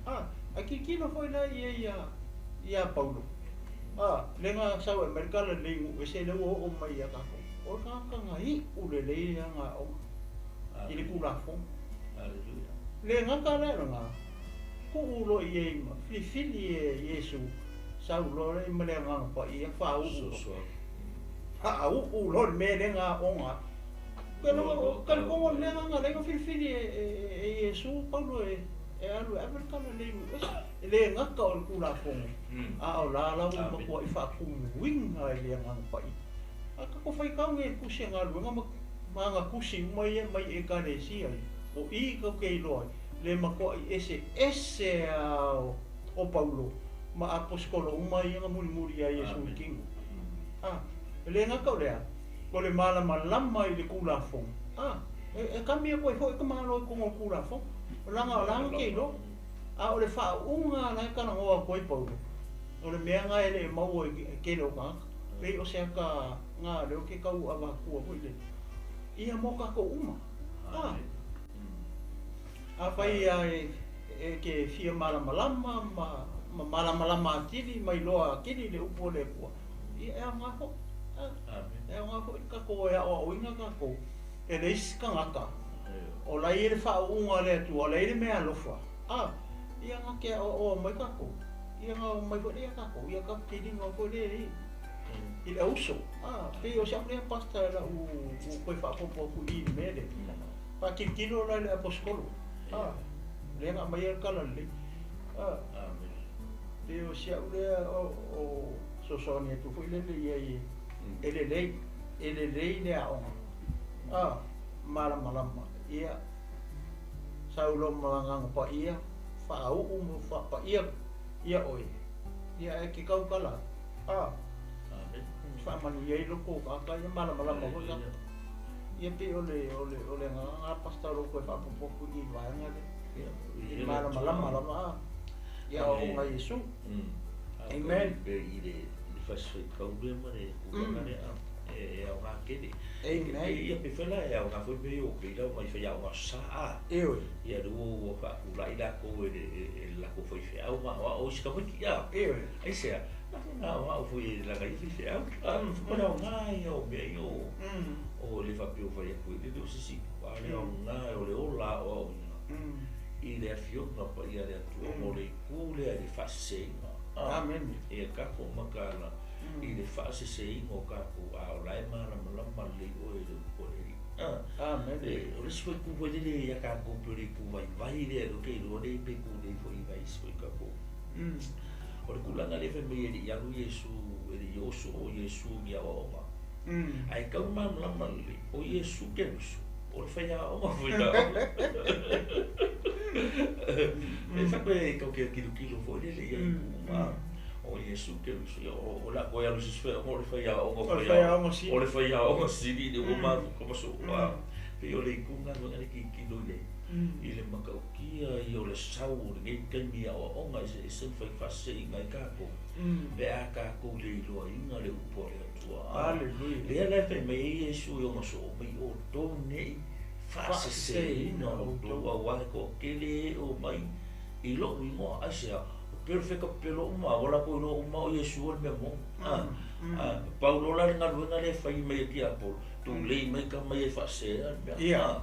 Ae tilotilo foi la ia ia Paulo. Le na sau e mai le talalelei i nuu ese lea ua oo mai ia tatou. O le tagata na iu lelei ana aoga i le Tulafono. Hallelujah. Le gata la lena, tuu loa i ai ma filifili e Iesu Saulo le ma le Agaga Paia faauu. Sosoa. Faauu loa le mea lea na aoga. Talitonu o le mea na na filifili e Iesu Paulo e alu e ave le talalelei i nuu ese. E le gata o le Tulafono, a o la la ua matuai faatumuina e le Agaga Paia. A tatou faitau nei i le tusi a galuega ma aga tusi uma ia mai ekalesia ia. O i tatou te iloa ai, le matuai ese ese a o Paulo ma aposetolo uma ia na mulimuli ia Iesu i le tino. E le gata o lea, o le malamalama i le Tulafono. E kami atu ai foi ka malo i totonu o le Tulafono. O laga o la na te iloa. A o le faauuga la e talanoa atu ai Paulo, o le mea na e le maua i tele o tagata. Pei o se ata na lea ou te tau avatua foi lele. Ia mo kākou uma. Afai e ke fia malamalama ma malamalama atili ma iloa atili le upu a le Atua, ia e aoga foi. E aoga foi le tatou e aoaoina tatou e le isi tagata o la e i ai le faauuga a le Atua, o la e i ai le meaalofa. Ia na te aoaoa mai tatou, ia na omai foi lea ia tatou, ia tatou tiliga foi lea i le auso. Pei o si au lea pastor lau ua toe faaopoopo atu i i le mea lea. Faatilotilo la i le aposetolo, lea na aumai ai le tala lelei. Pei o si au lea o fesoasoani atu foi lele i ai e lelei, e lelei le aoga, malamalama, ia sau loa ma Agaga Paia, faauu ma faapaia ia oe, ia ae te tautala atu, faamanuia ai loto o tagata ia malamalama foi tagata. Ia pei o le o le o le agaga lena Pastor o lo o toe faaopoopo atu i i le vaega lea. I le malamalama lava i aoaoga a Iesu. Amen. I le fasifaitau lea ma le tulaga lea e aoga tele. Amen. Ia pe fai la e aoga foi pe o pe lau mai fai aoga sa a. Ioe. Ia le ua faatulai latou e le latou faifeau ma aoao isi tamaiti a. Ioe. Aisea, na aoao foi e lana ia faifeau. O le aoga ia o mea ia o le faapea ua fai atu e le o se isi a o le aoga o le ola aoaoina i le Afioga Paia a le Atua mo le itu lea i le faaseseina. Amene. Ia tatou mataala i le faaseseina o tatou, a o la e malamalama lelei oe i le upu a le Alii. Amene. O le isi foi itu foi lele ia tatou pei o le itu vaivai lea ou te iloa lea pe tulei foi i nai isi foi tatou. O le tulaga lea fai mai e le i alu Iesu, e le i oso o Iesu i ni aoaoga. Ae tau malamalama lelei, o Iesu Keriso, o le faiaoga foi aoga. E faapea e tau tilotilo foi lele i ai uma. O Iesu Keriso, ia o le a toe alu i se isi faiaoga, o le faiaoga O le faiaoga sili. O le faiaoga sili le ua mafuta ma soo. Pei o le itu lena e tilotilo i ai. I le matautia ia o le sau o lenei taimi i aoaoga eseese ma fai faaseiga ai tatou, pe a tatou le iloaina le upu a le Atua. Aleluia. Lea la e fai mai ai Iesu i ona soo mai outou nei faaseseina outou, aua e toatele e omai i lou igoa. Aisea? O perofeta pepelo uma, ua latou iloa uma o Iesu o le mea moni. Pau loa la le galuega lea e fai mai e tiapolo, tulei mai tama ia e faasea le mea.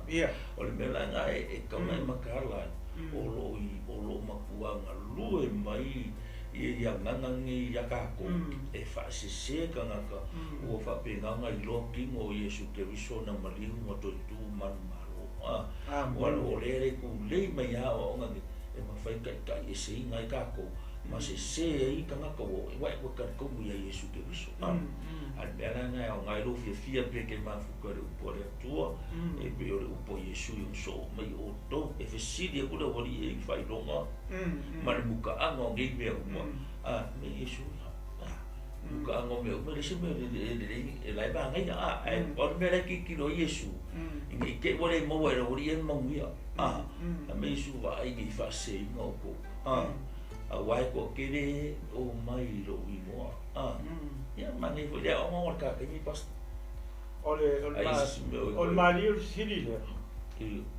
O le mea la lena e tatau ona e mataala ai, o lo o matua galue mai i agaga nei ia tatou e faasese tagata ua faapena ona iloa tino o Iesu Keriso na maliu ma toe tu manumalo. O lea e tulei mai lava aoaoga nei e mafai taitai eseina ai tatou ma sese ai tagata ua e ua talitonu ia Iesu Keriso. A le mea la lena e aoga ai lou fiafia pe te mafuta i le upu a le Atua, e pei o le upu a Iesu i ona soo mai outou, e fesili atu le aualii i faailoga ma le mutaaga o nei mea uma. A me Iesu, mutaaga o mea uma, e leai se mea e lelei, e la e manaia, ae pau le mea la e tilotilo ai Iesu, ina i te i ua le maua e le aualii ia le manuia. A me Iesu vaai nei faaseseina outou, aua e toatele o mai i lou igoa. Ia, manaia foi le aoga o le ta taimi, Pastor. O le o le o le malie o le fesili lea,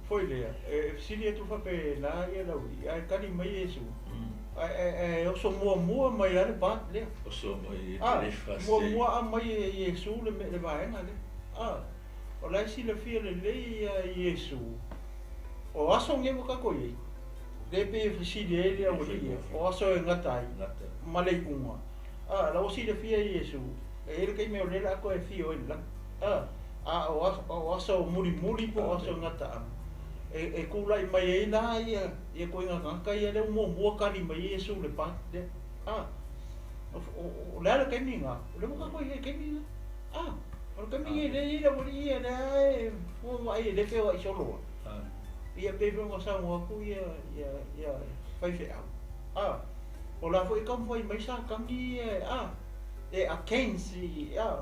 foi lea, e fesili atu faapena ia le aualii, ae tali mai Iesu, ae oso muamua mai lava le part lea. Oso mai e le Muamua aumai e Iesu le vaega lea. O la e silafia lelei ia Iesu, o aso nei ua tatou i ai, lea pei e fesili ai le aualii ia, o aso e gata ai ma le iuga. La ua silafia e Iesu, e i ai le taimi o lea o le a toe afio ai i le lagi. A o aso mulimuli po o aso e gataaga, e tulai mai ai la ia ituaiga tagata ia lea ua muamua tali mai ai Iesu i le part lea. O le a le taimi lena? O lea ua tatou i ai i le taimi lena. O le taimi lenei lea e i ai le aualii ia lea e vaai e le feoai solo ai. Ia pei foi ona saunoa atu ia faifeau. O la foi e taumafai mai Satani ia e against ia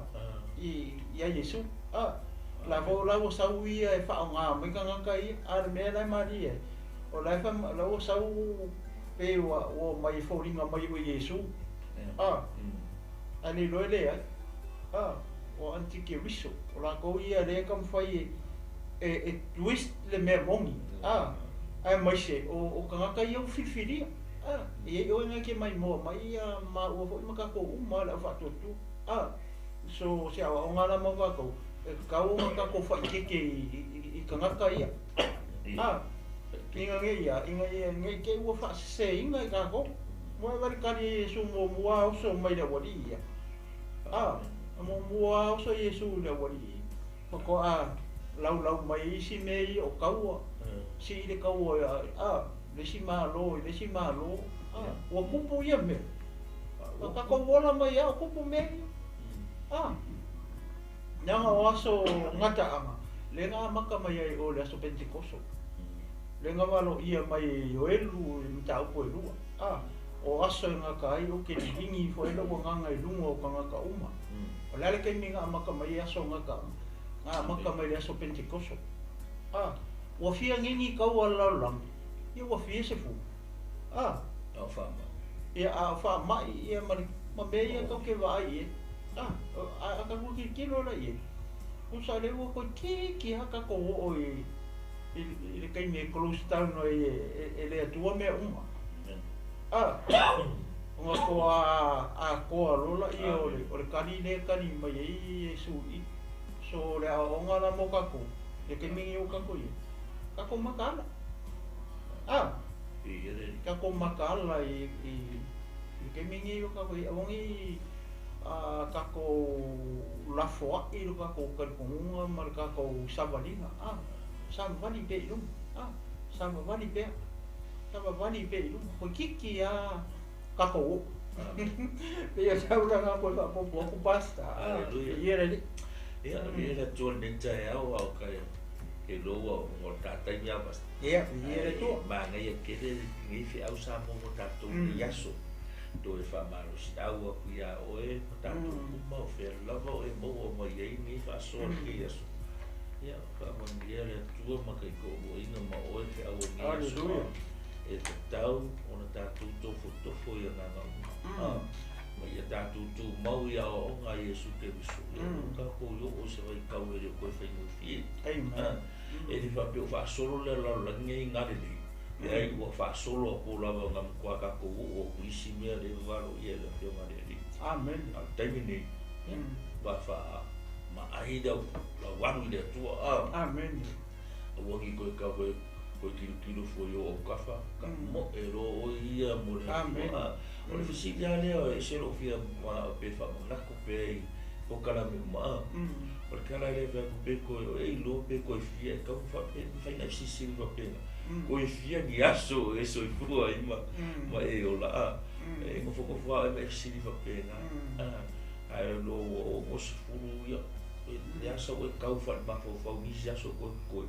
Iesu. La foi la ua sau ia e faaaoga mai tagata ia, a o le mea la e malie ai, o la e la ua sau pe ua omai e foliga mai o Iesu. Ae le iloa e leai. O antikeriso, o lakou ia lea e taumafai e twist le mea moni, a, aemaise o tagata ia ua filifilia, a, e i ai oe na e te maimoa mai ia maua foi ma tatou uma le au faatuatua, a, so o se aoaoga la mo tatou, e tatau ona tatou faaitete i tagata ia, a, ina ne i a, ina ia ne i te i ua faaseseina i tatou. Ua e vale kali e Iesu muamua oso mai le aualii ia. A, muamua oso Iesu i le aualii ia. Faatoa laulau mai isi mea ia o taua, sii le taua a, le isi Malo i le isi Malo. A, ua tupu ia mea. A tatou ola mai lava o tupu mea ia. A, leaga o aso gataaga, lea na amata mai ai o le aso Pentekoso. Lea na valoia mai e Ioelu i mataupu e lua. A, o aso e gata ai ou te liligi ifo ai lou agaga i luga o tagata uma. O le a le taimi na amata mai ai aso gataaga? Na amata mai i le aso Pentekoso. A, ua fia gigi taua a le lalolagi? Ia ua fia 10. A, A o faamai. Ia, a o faamai ia ma, le, ma mea ia tou te vaai i ai. A, a, a tatou tilotilo la i ai, tusa lea ua toeitiiti lava tatou oo i, i le taimi e close down ai e le Atua mea uma. A, ona toa atoa loa laia o le kali lea e kali mai ai Iesu i i. So o le aoaoga la mo tatou, i le taimi lenei ua tatou i ai, tatou mataala. A, tatou mataala i le taimi lenei ua tatou i ai, aua ne i tatou lafoai lo tatou talitonuga ma le tatou savaliga. A, savavali pea i luma. A, savavali pea. Savavali pea i luma. Toeitiiti lava tatou oo. Pei o sau la na koe faaopoopo atu Pastor. Aleluia. Ia le Alii. Ia, viia le Atua i lenei taeao, a o ka ke loa o le ta taimi lava Pastor. Ia, viia le Atua. Ae manaia tele lenei feau sa mo mo tatou i aso. Toe faamalosiau atu iā oe ma tatou uma o fea lava o e maua mai ai lenei faasoa i lenei aso. Ia, faamanuia le Atua ma taitoaluaina ma oe le feau o lenei aso. Aleluia. E tatau ona tatou tofotofo i agaga uma. Ma ia tatou tumau i aoaoga a Iesu Keriso. Ia aua tatou i oo i se vaitau e le o toe faigofie. Amen. E le faapea o faasolo le lalolagi nei i Galilei. Leai, ua faasolo atu lava na matua tatou oo atu i isi mea lea e vavaloia e le Afioga a le Alii. Amen. A o le taimi nei, ua faamaai lau alu i le Atua. Amen. Aua ne i toe tau koe tilotilo fua i ou autafa, ka moe loa oe ia mo le Atua. O le fesili lava lea, e ese lou fia manao pe faamanatu pea i polokalame uma. O le tala lea e fai atu pe toe o e iloa pe toe fia e tau mafai ona e fesilisili faapena. Toe fia ni aso e soifua ai ma e ola. E nofonofo lava oe ma e fesili faapena. Ae loa ua 60 ia, le asa ua e tau faale-mafaufau nisi aso koe koe.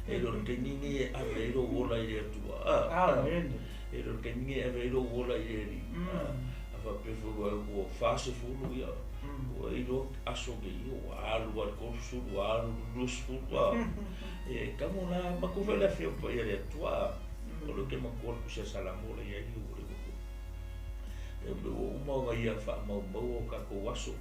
E le o le taimi lenei e ave ai lou ola i le Atua. Amen. E le o le taimi lenei e ave ai lou ola i le Alii. A faapea foi ua 40 ia, ua iloa aso nei, ua alu lava i le 30, ua alu i le 20. E tago la, matou foi le afio paia le Atua. O lea ou te manatua le tusi a Salamo la i ai ua le matua. E ua uma ona ia faamaumaua o tatou aso,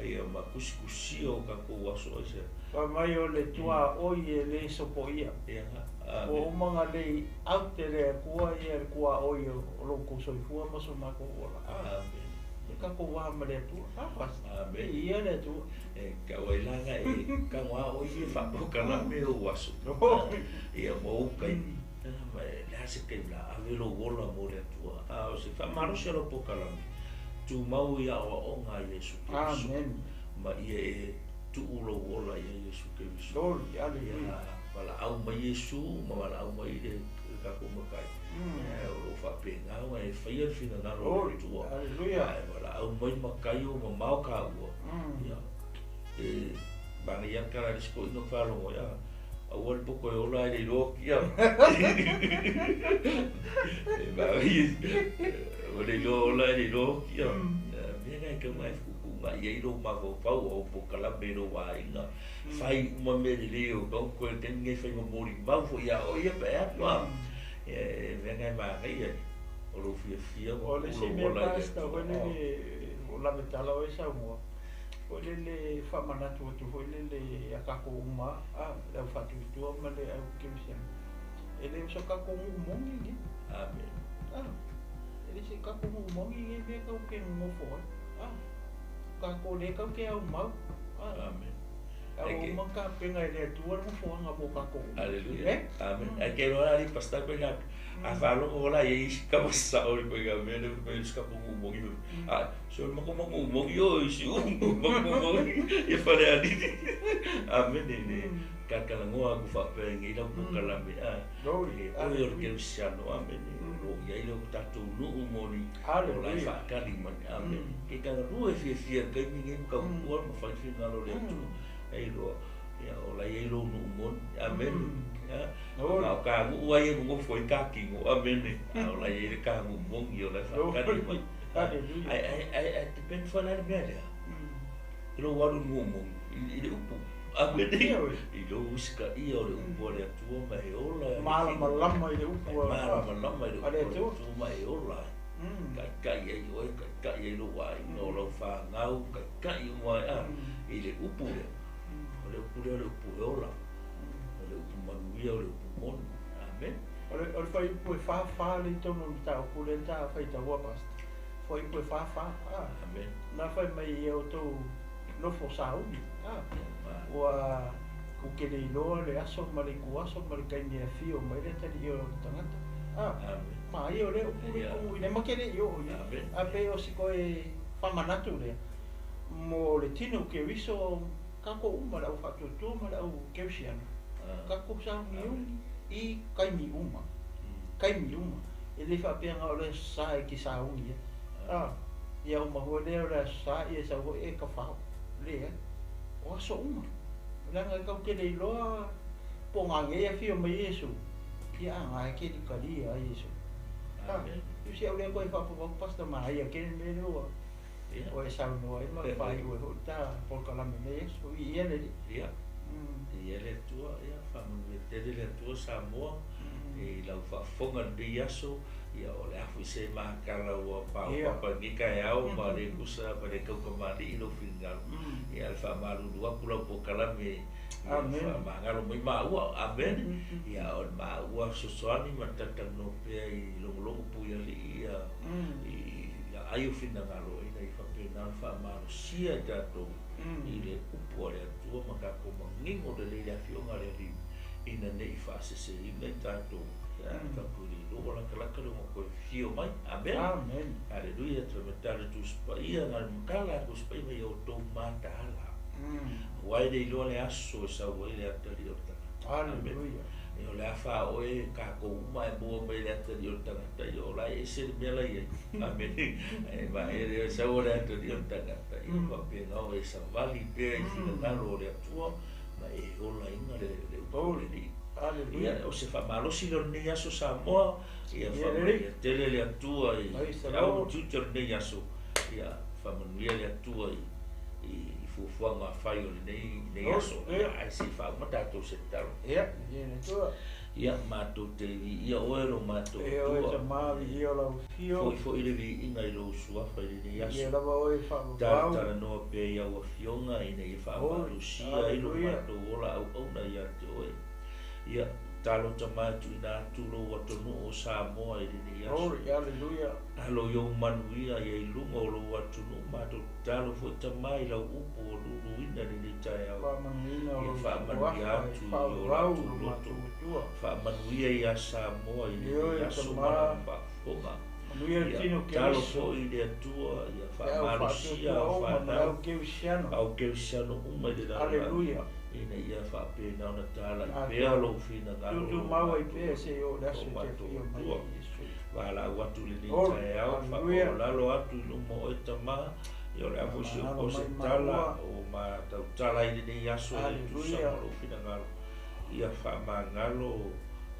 ia ma tusitusia o tatou aso ai se. Fai mai o le tuaoi e le sopoia. Ia, Ua uma ona lay out e le Atua ia le tuaoi o lo outou soifua ma so matou ola. Amen. E tatou va ma le Atua. Amen. Viia le Atua. E tau ai laga e tago a oe ia faapolokalame o ou aso. Ia ma ou taimi. Ma e le a se taimi la ave lou ola mo le Atua. A o se faamalosi o lau polokalame, tumau i aoaoga a Iesu Keriso. Amen. Ma ia e tuu lou ola ia Iesu Keriso. Glory, hallelujah. Ia valaau mai Iesu ma valaau mai le tatou matai. O loo faapena ona e faia le finagalo o le Atua. Hallelujah. Ae valaau mai matai o mamao kaua. Ia, e manaia le tala a le isi toeaina ou te faalogo ai, aua le poto e ola ai le iloa kia. E manaia, o le iloa ola ai le iloa kia. Mea na e tatau ona e fetuutuunai ai lou mafaufau au polokalame i lou aiga. Fai uma mea lelei o tau koe le taimi lenei fai ma molimau foi ia oe ia pe a alu. E mea na e manaia o lou fiafia ma O le isi tuu lou mea ola i le Pastor, Atua. foi lele o lavetala oe saunoa. Foi lele faamanatu atu foi lele ia tatou uma a, le au faatuatua ma le au kerisiano. E le o se tatou nuu moni lenei. Amene. A, e le se tatou nuu moni lenei mea tatou te nonofo ai. A, tatou le tatou te aumau. A, Amene. a ua uma ona tapena e le Atua le nofoaga mo tatou uma. Aleluia. Eh? Amene. Ae ke loa ali pasta ko ina a faalogo ola ia isi kapa sao i koe mea le me isi kapa ngumongi. A so ma ko ngumongi o isi u ma ngumongi ia fale ali. Amene ne. Ka kala ngoa ku fa pe ngi la ku kala me a. Glory. E o yo ke usiano amene. Lo ia ile o tatou nuu moni. O la fa kali man amene. Ke ka rue fia fia kai mi ngi ka ku ma fa fi ngalo le tu. Ei lo ia o la ia lo nuu moni. Amene. Ya. Glory. O ka ngu ai e ngo foi ka ki ngo amene. O la ia le ka ngu mongi o la fa kali Glory. man. Hallelujah. Ai ai ai ai te pen fa la mea lea. I lo waru ngu mongi i le upu. Amene. Ia oe. I lo usika ia o le upu a le Atua ma e ola. Malamalama i le upu a Malamalama i le a le upu a le Atua. Atua ma e ola. Kaikai ai oe, kaikai ai lou aiga, o lau fanau, kaikai uma ai a i le upu lea. O le upu lea o le upu e ola. O le upu manuia, o le upu moni. Amen. O le fuaiupu e 44 le i totonu o le mataupu lea na ta faitaua pastor. Fuaiupu e 44. A, Amen. na fai mai ia outou nofo sauni. A, Ma- ua kukele iloa le aso ma le ikuaso ma le taimi e afio mai le atalii o le tagata. A, Amen. ma ia o lea upu le Ia. tugu ina ma ke le'i oo ia. Amen. A pe o se koe faamanatu lea mo le tino keriso tatou uma le au faatuatua ma le au kerisiano. Ah. Tatou sauniuni i kaimi uma. Kaimi uma. E le faapeaga o le aso sa e te sauni ai. A, ia uma foi lea o le aso sa ia sau foi e kafao. Lea, o aso uma. Leaga e tatou te le iloa po o gagē afio mai Iesu. Ia aga e ke likalia ai Iesu. A, Amen. i si au lea koe faapapau pastor manaia kele mea lea ua Ia. o e saunoa ai ma faaiu ai foi le ta polokalame nei aso. I ia le alii. Ia. Ia le Atua, ia, faamanuia tele le Atua Samoa i lau faafofoga lenei aso, ia o le afu i se makala ua paopapa i lenei taeao ma le kusa ma le kaukamali'i lou finagalo. Ia le faamalulu atu lau polokalame ia Amen. faamagalo mai maua. Amene. Ia o le maua fesoasoani ma le talatalanoa pea i logologo puialii ia i aai o finagalo ina ia faapena ona faamalosia i tatou i le upu a le Atua ma tatou manino lelei le afioga a le Alii ina nei faaseseina i tatou. Ia tatou le iloa latalata le ona toe fio mai. Amene. Amen. Aleluia. Toe le Tusi Paia na le makala Tusi Paia mai ia outou mataala. Ua ai le iloa le aso e sau ai le atalii o le tagata. Hallelujah. E o le a faaoe tatou uma e maua mai le atalii o le tagata ia o la e ese le mea la i ai. Amene. E ma e le sau o le atalii o le tagata ia faapena o e savali pea i finagalo o le Atua ma e olaina le le upu o le Alii. Ia Hallelujah. o se faamalosi lea o lenei aso Samoa, ia Ia faamanuia lelei. tele le Atua i Praise the le au Lord. tiute o lenei aso, ia faamanuia le Atua i i fuafuaga fai o lenei nei Oh, aso. ia. Ae se i faauma tatou se tatalo. Ia, ia le Atua. Ia matou te viia oe lo matou E oe Atua. tamā viia o lau afio. Foi foi le viiga i lou suafa i lenei Ia aso. lava oe faavavau. Talatalanoa pea i au afioga ina ia faamalosia ai lo Hallelujah. matou ola auauna ia te oe. Ia talo tamā e tuuina atu lou atunuu o Samoa i lenei aso. Glory, hallelujah. Alo i ou manuia ia i luga o lou atunuu matou tatalo foi tamā i lau upu o luluina lenei taeao. Faamanuina o Ia lou faamanuia suafa e atu i o faavavau latou lo loto. matou Atua. Faamanuia ia Samoa i Ia oe lenei aso tamā. ma lana faafofoga. Manuia le Ia tino talo Keriso. foi i le Atua ia Le au faamalosia faatuatua au uma ma le fanau au kerisiano. au kerisiano uma i le lalolagi. Hallelujah. Ina ia faapena ona talai Matou pea lou finagalo lo Tutumau ai matou pea seia oo le aso o e te matou afio mai Atua. ai Iesu. Valaau atu lenei Glory, taeao, hallelujah. faapaolalo atu i luma o oe tamā, ia o le a foi si Faamagalo o se mai tala maua. o matautala i lenei aso e tusa Hallelujah. ma lou finagalo. Ia faamagalo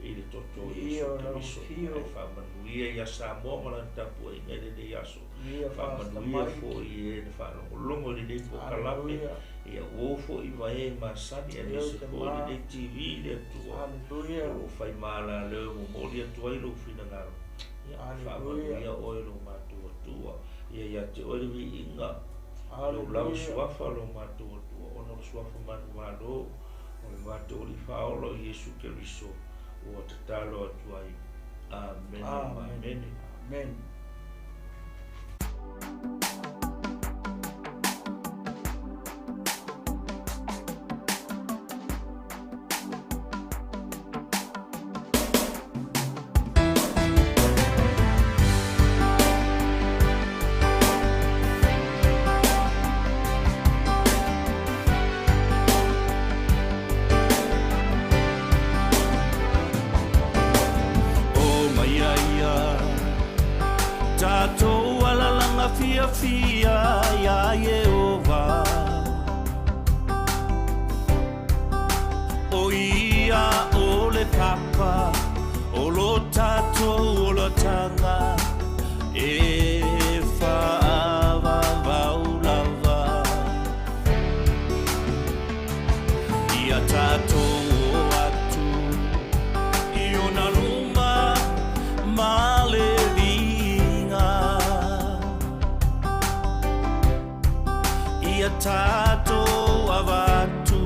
i le toto o Ia Iesu o lau Keriso. afio. Ae faamanuia ia Samoa ma lana tapuaiga i lenei aso. Ia Pastor Faamanuia Mike. foi i e na faalogologo i lenei polokalame. Hallelujah. Ia uo foi ma e masani Ia aemaise o foi tamā. lenei TV le Atua. Hallelujah. O loo fai malaleo momoli atu ai lou finagalo. Ia Hallelujah. faamanuia oe lo matou Atua. Ia ia te oe le viiga. Lou lava Aleluia. Suafa, lo matou Atua, ona o le Suafa manumalo o le matou Alii Faaola o Iesu Keriso ua tatalo atu ai. Amene ma Amene. amene. Amene. O mai ia tātou alalanga fiafia ia Iehova. O ia o le papa, o lo tātou o lo tanga, e whaavavau lava. Ia tātou o atu, i ona luma ma le viga. Ia tātou avatu,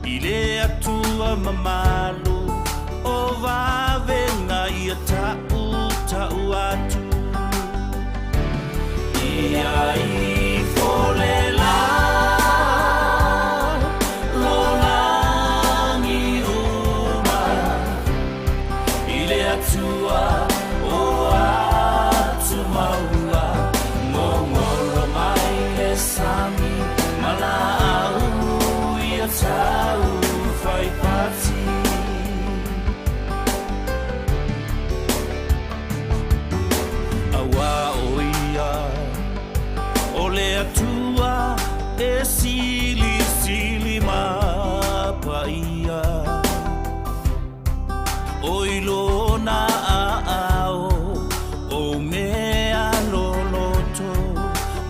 i le atua mamalu, o vavenga ia ta'u ta'u atu. Ia ifo le la, lo lagi uma, i le atua o atu maua, gogolo mai le sami ma laau ia tau faipati. Auā o ia o le Atua e silisili ma paia. O i lona aao o mea loloto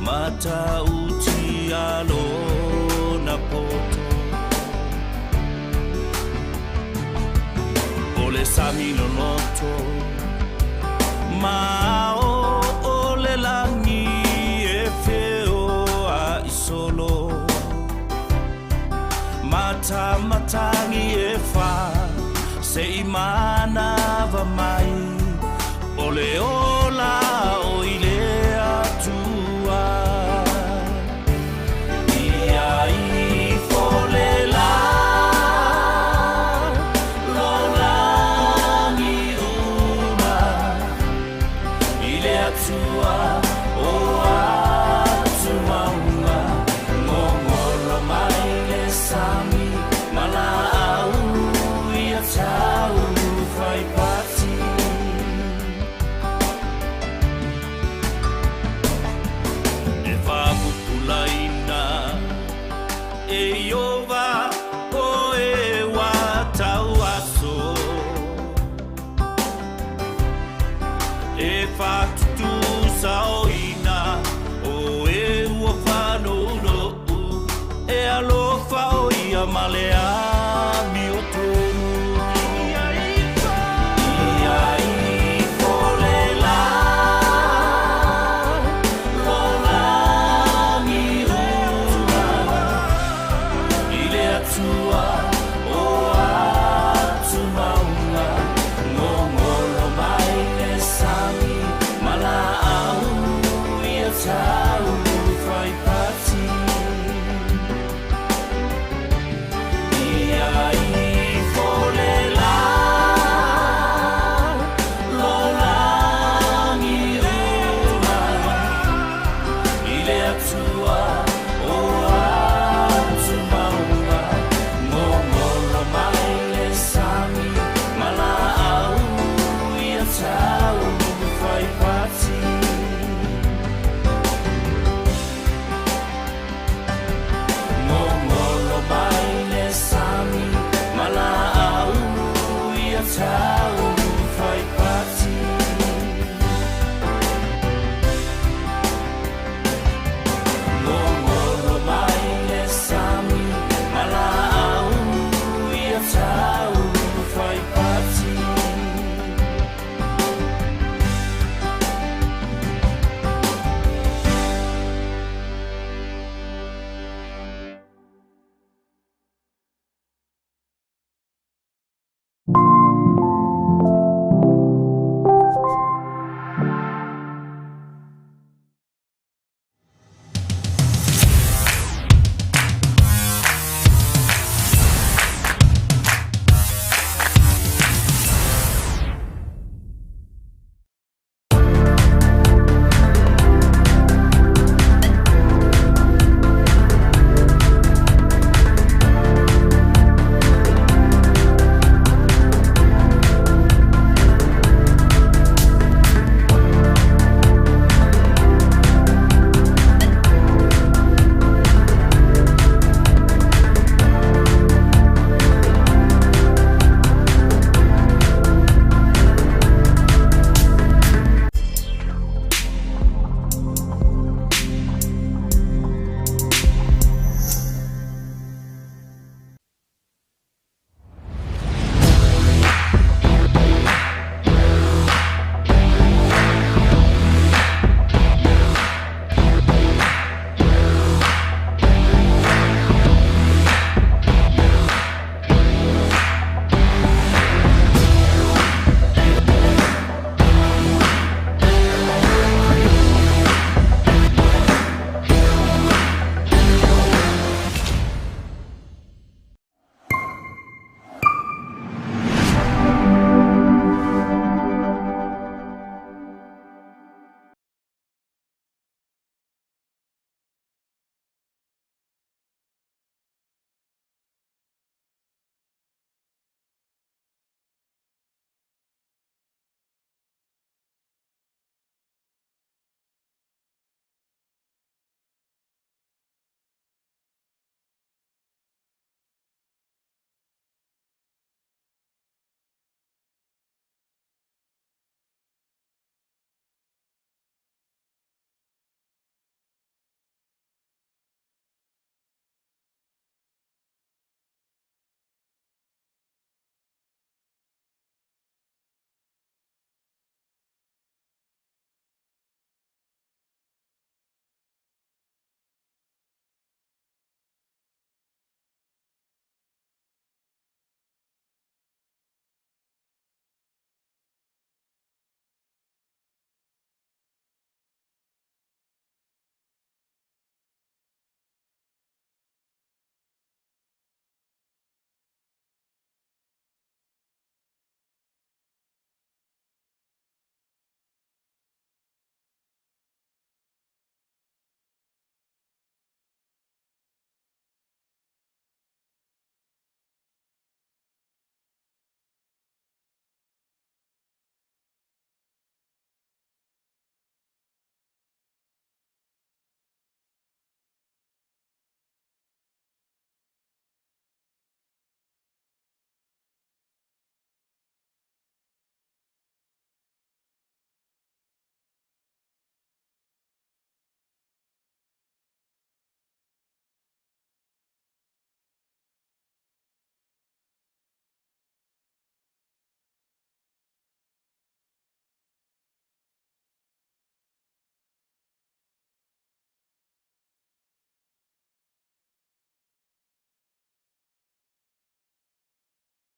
matautia lona poto. O le sami loloto ma o o le lagi e feo a isolo. Matamatagi e fa se i manava mai o le ola o i le Atua. Ia ifo le la, lo lagi uma, i le Atua o atu maua, gogolo mai le sami ma laau ia tau faipati. E faapupulaina e Iova o e ua tau aso. E faatutusaoina o e ua fanounou e alofa o ia ma le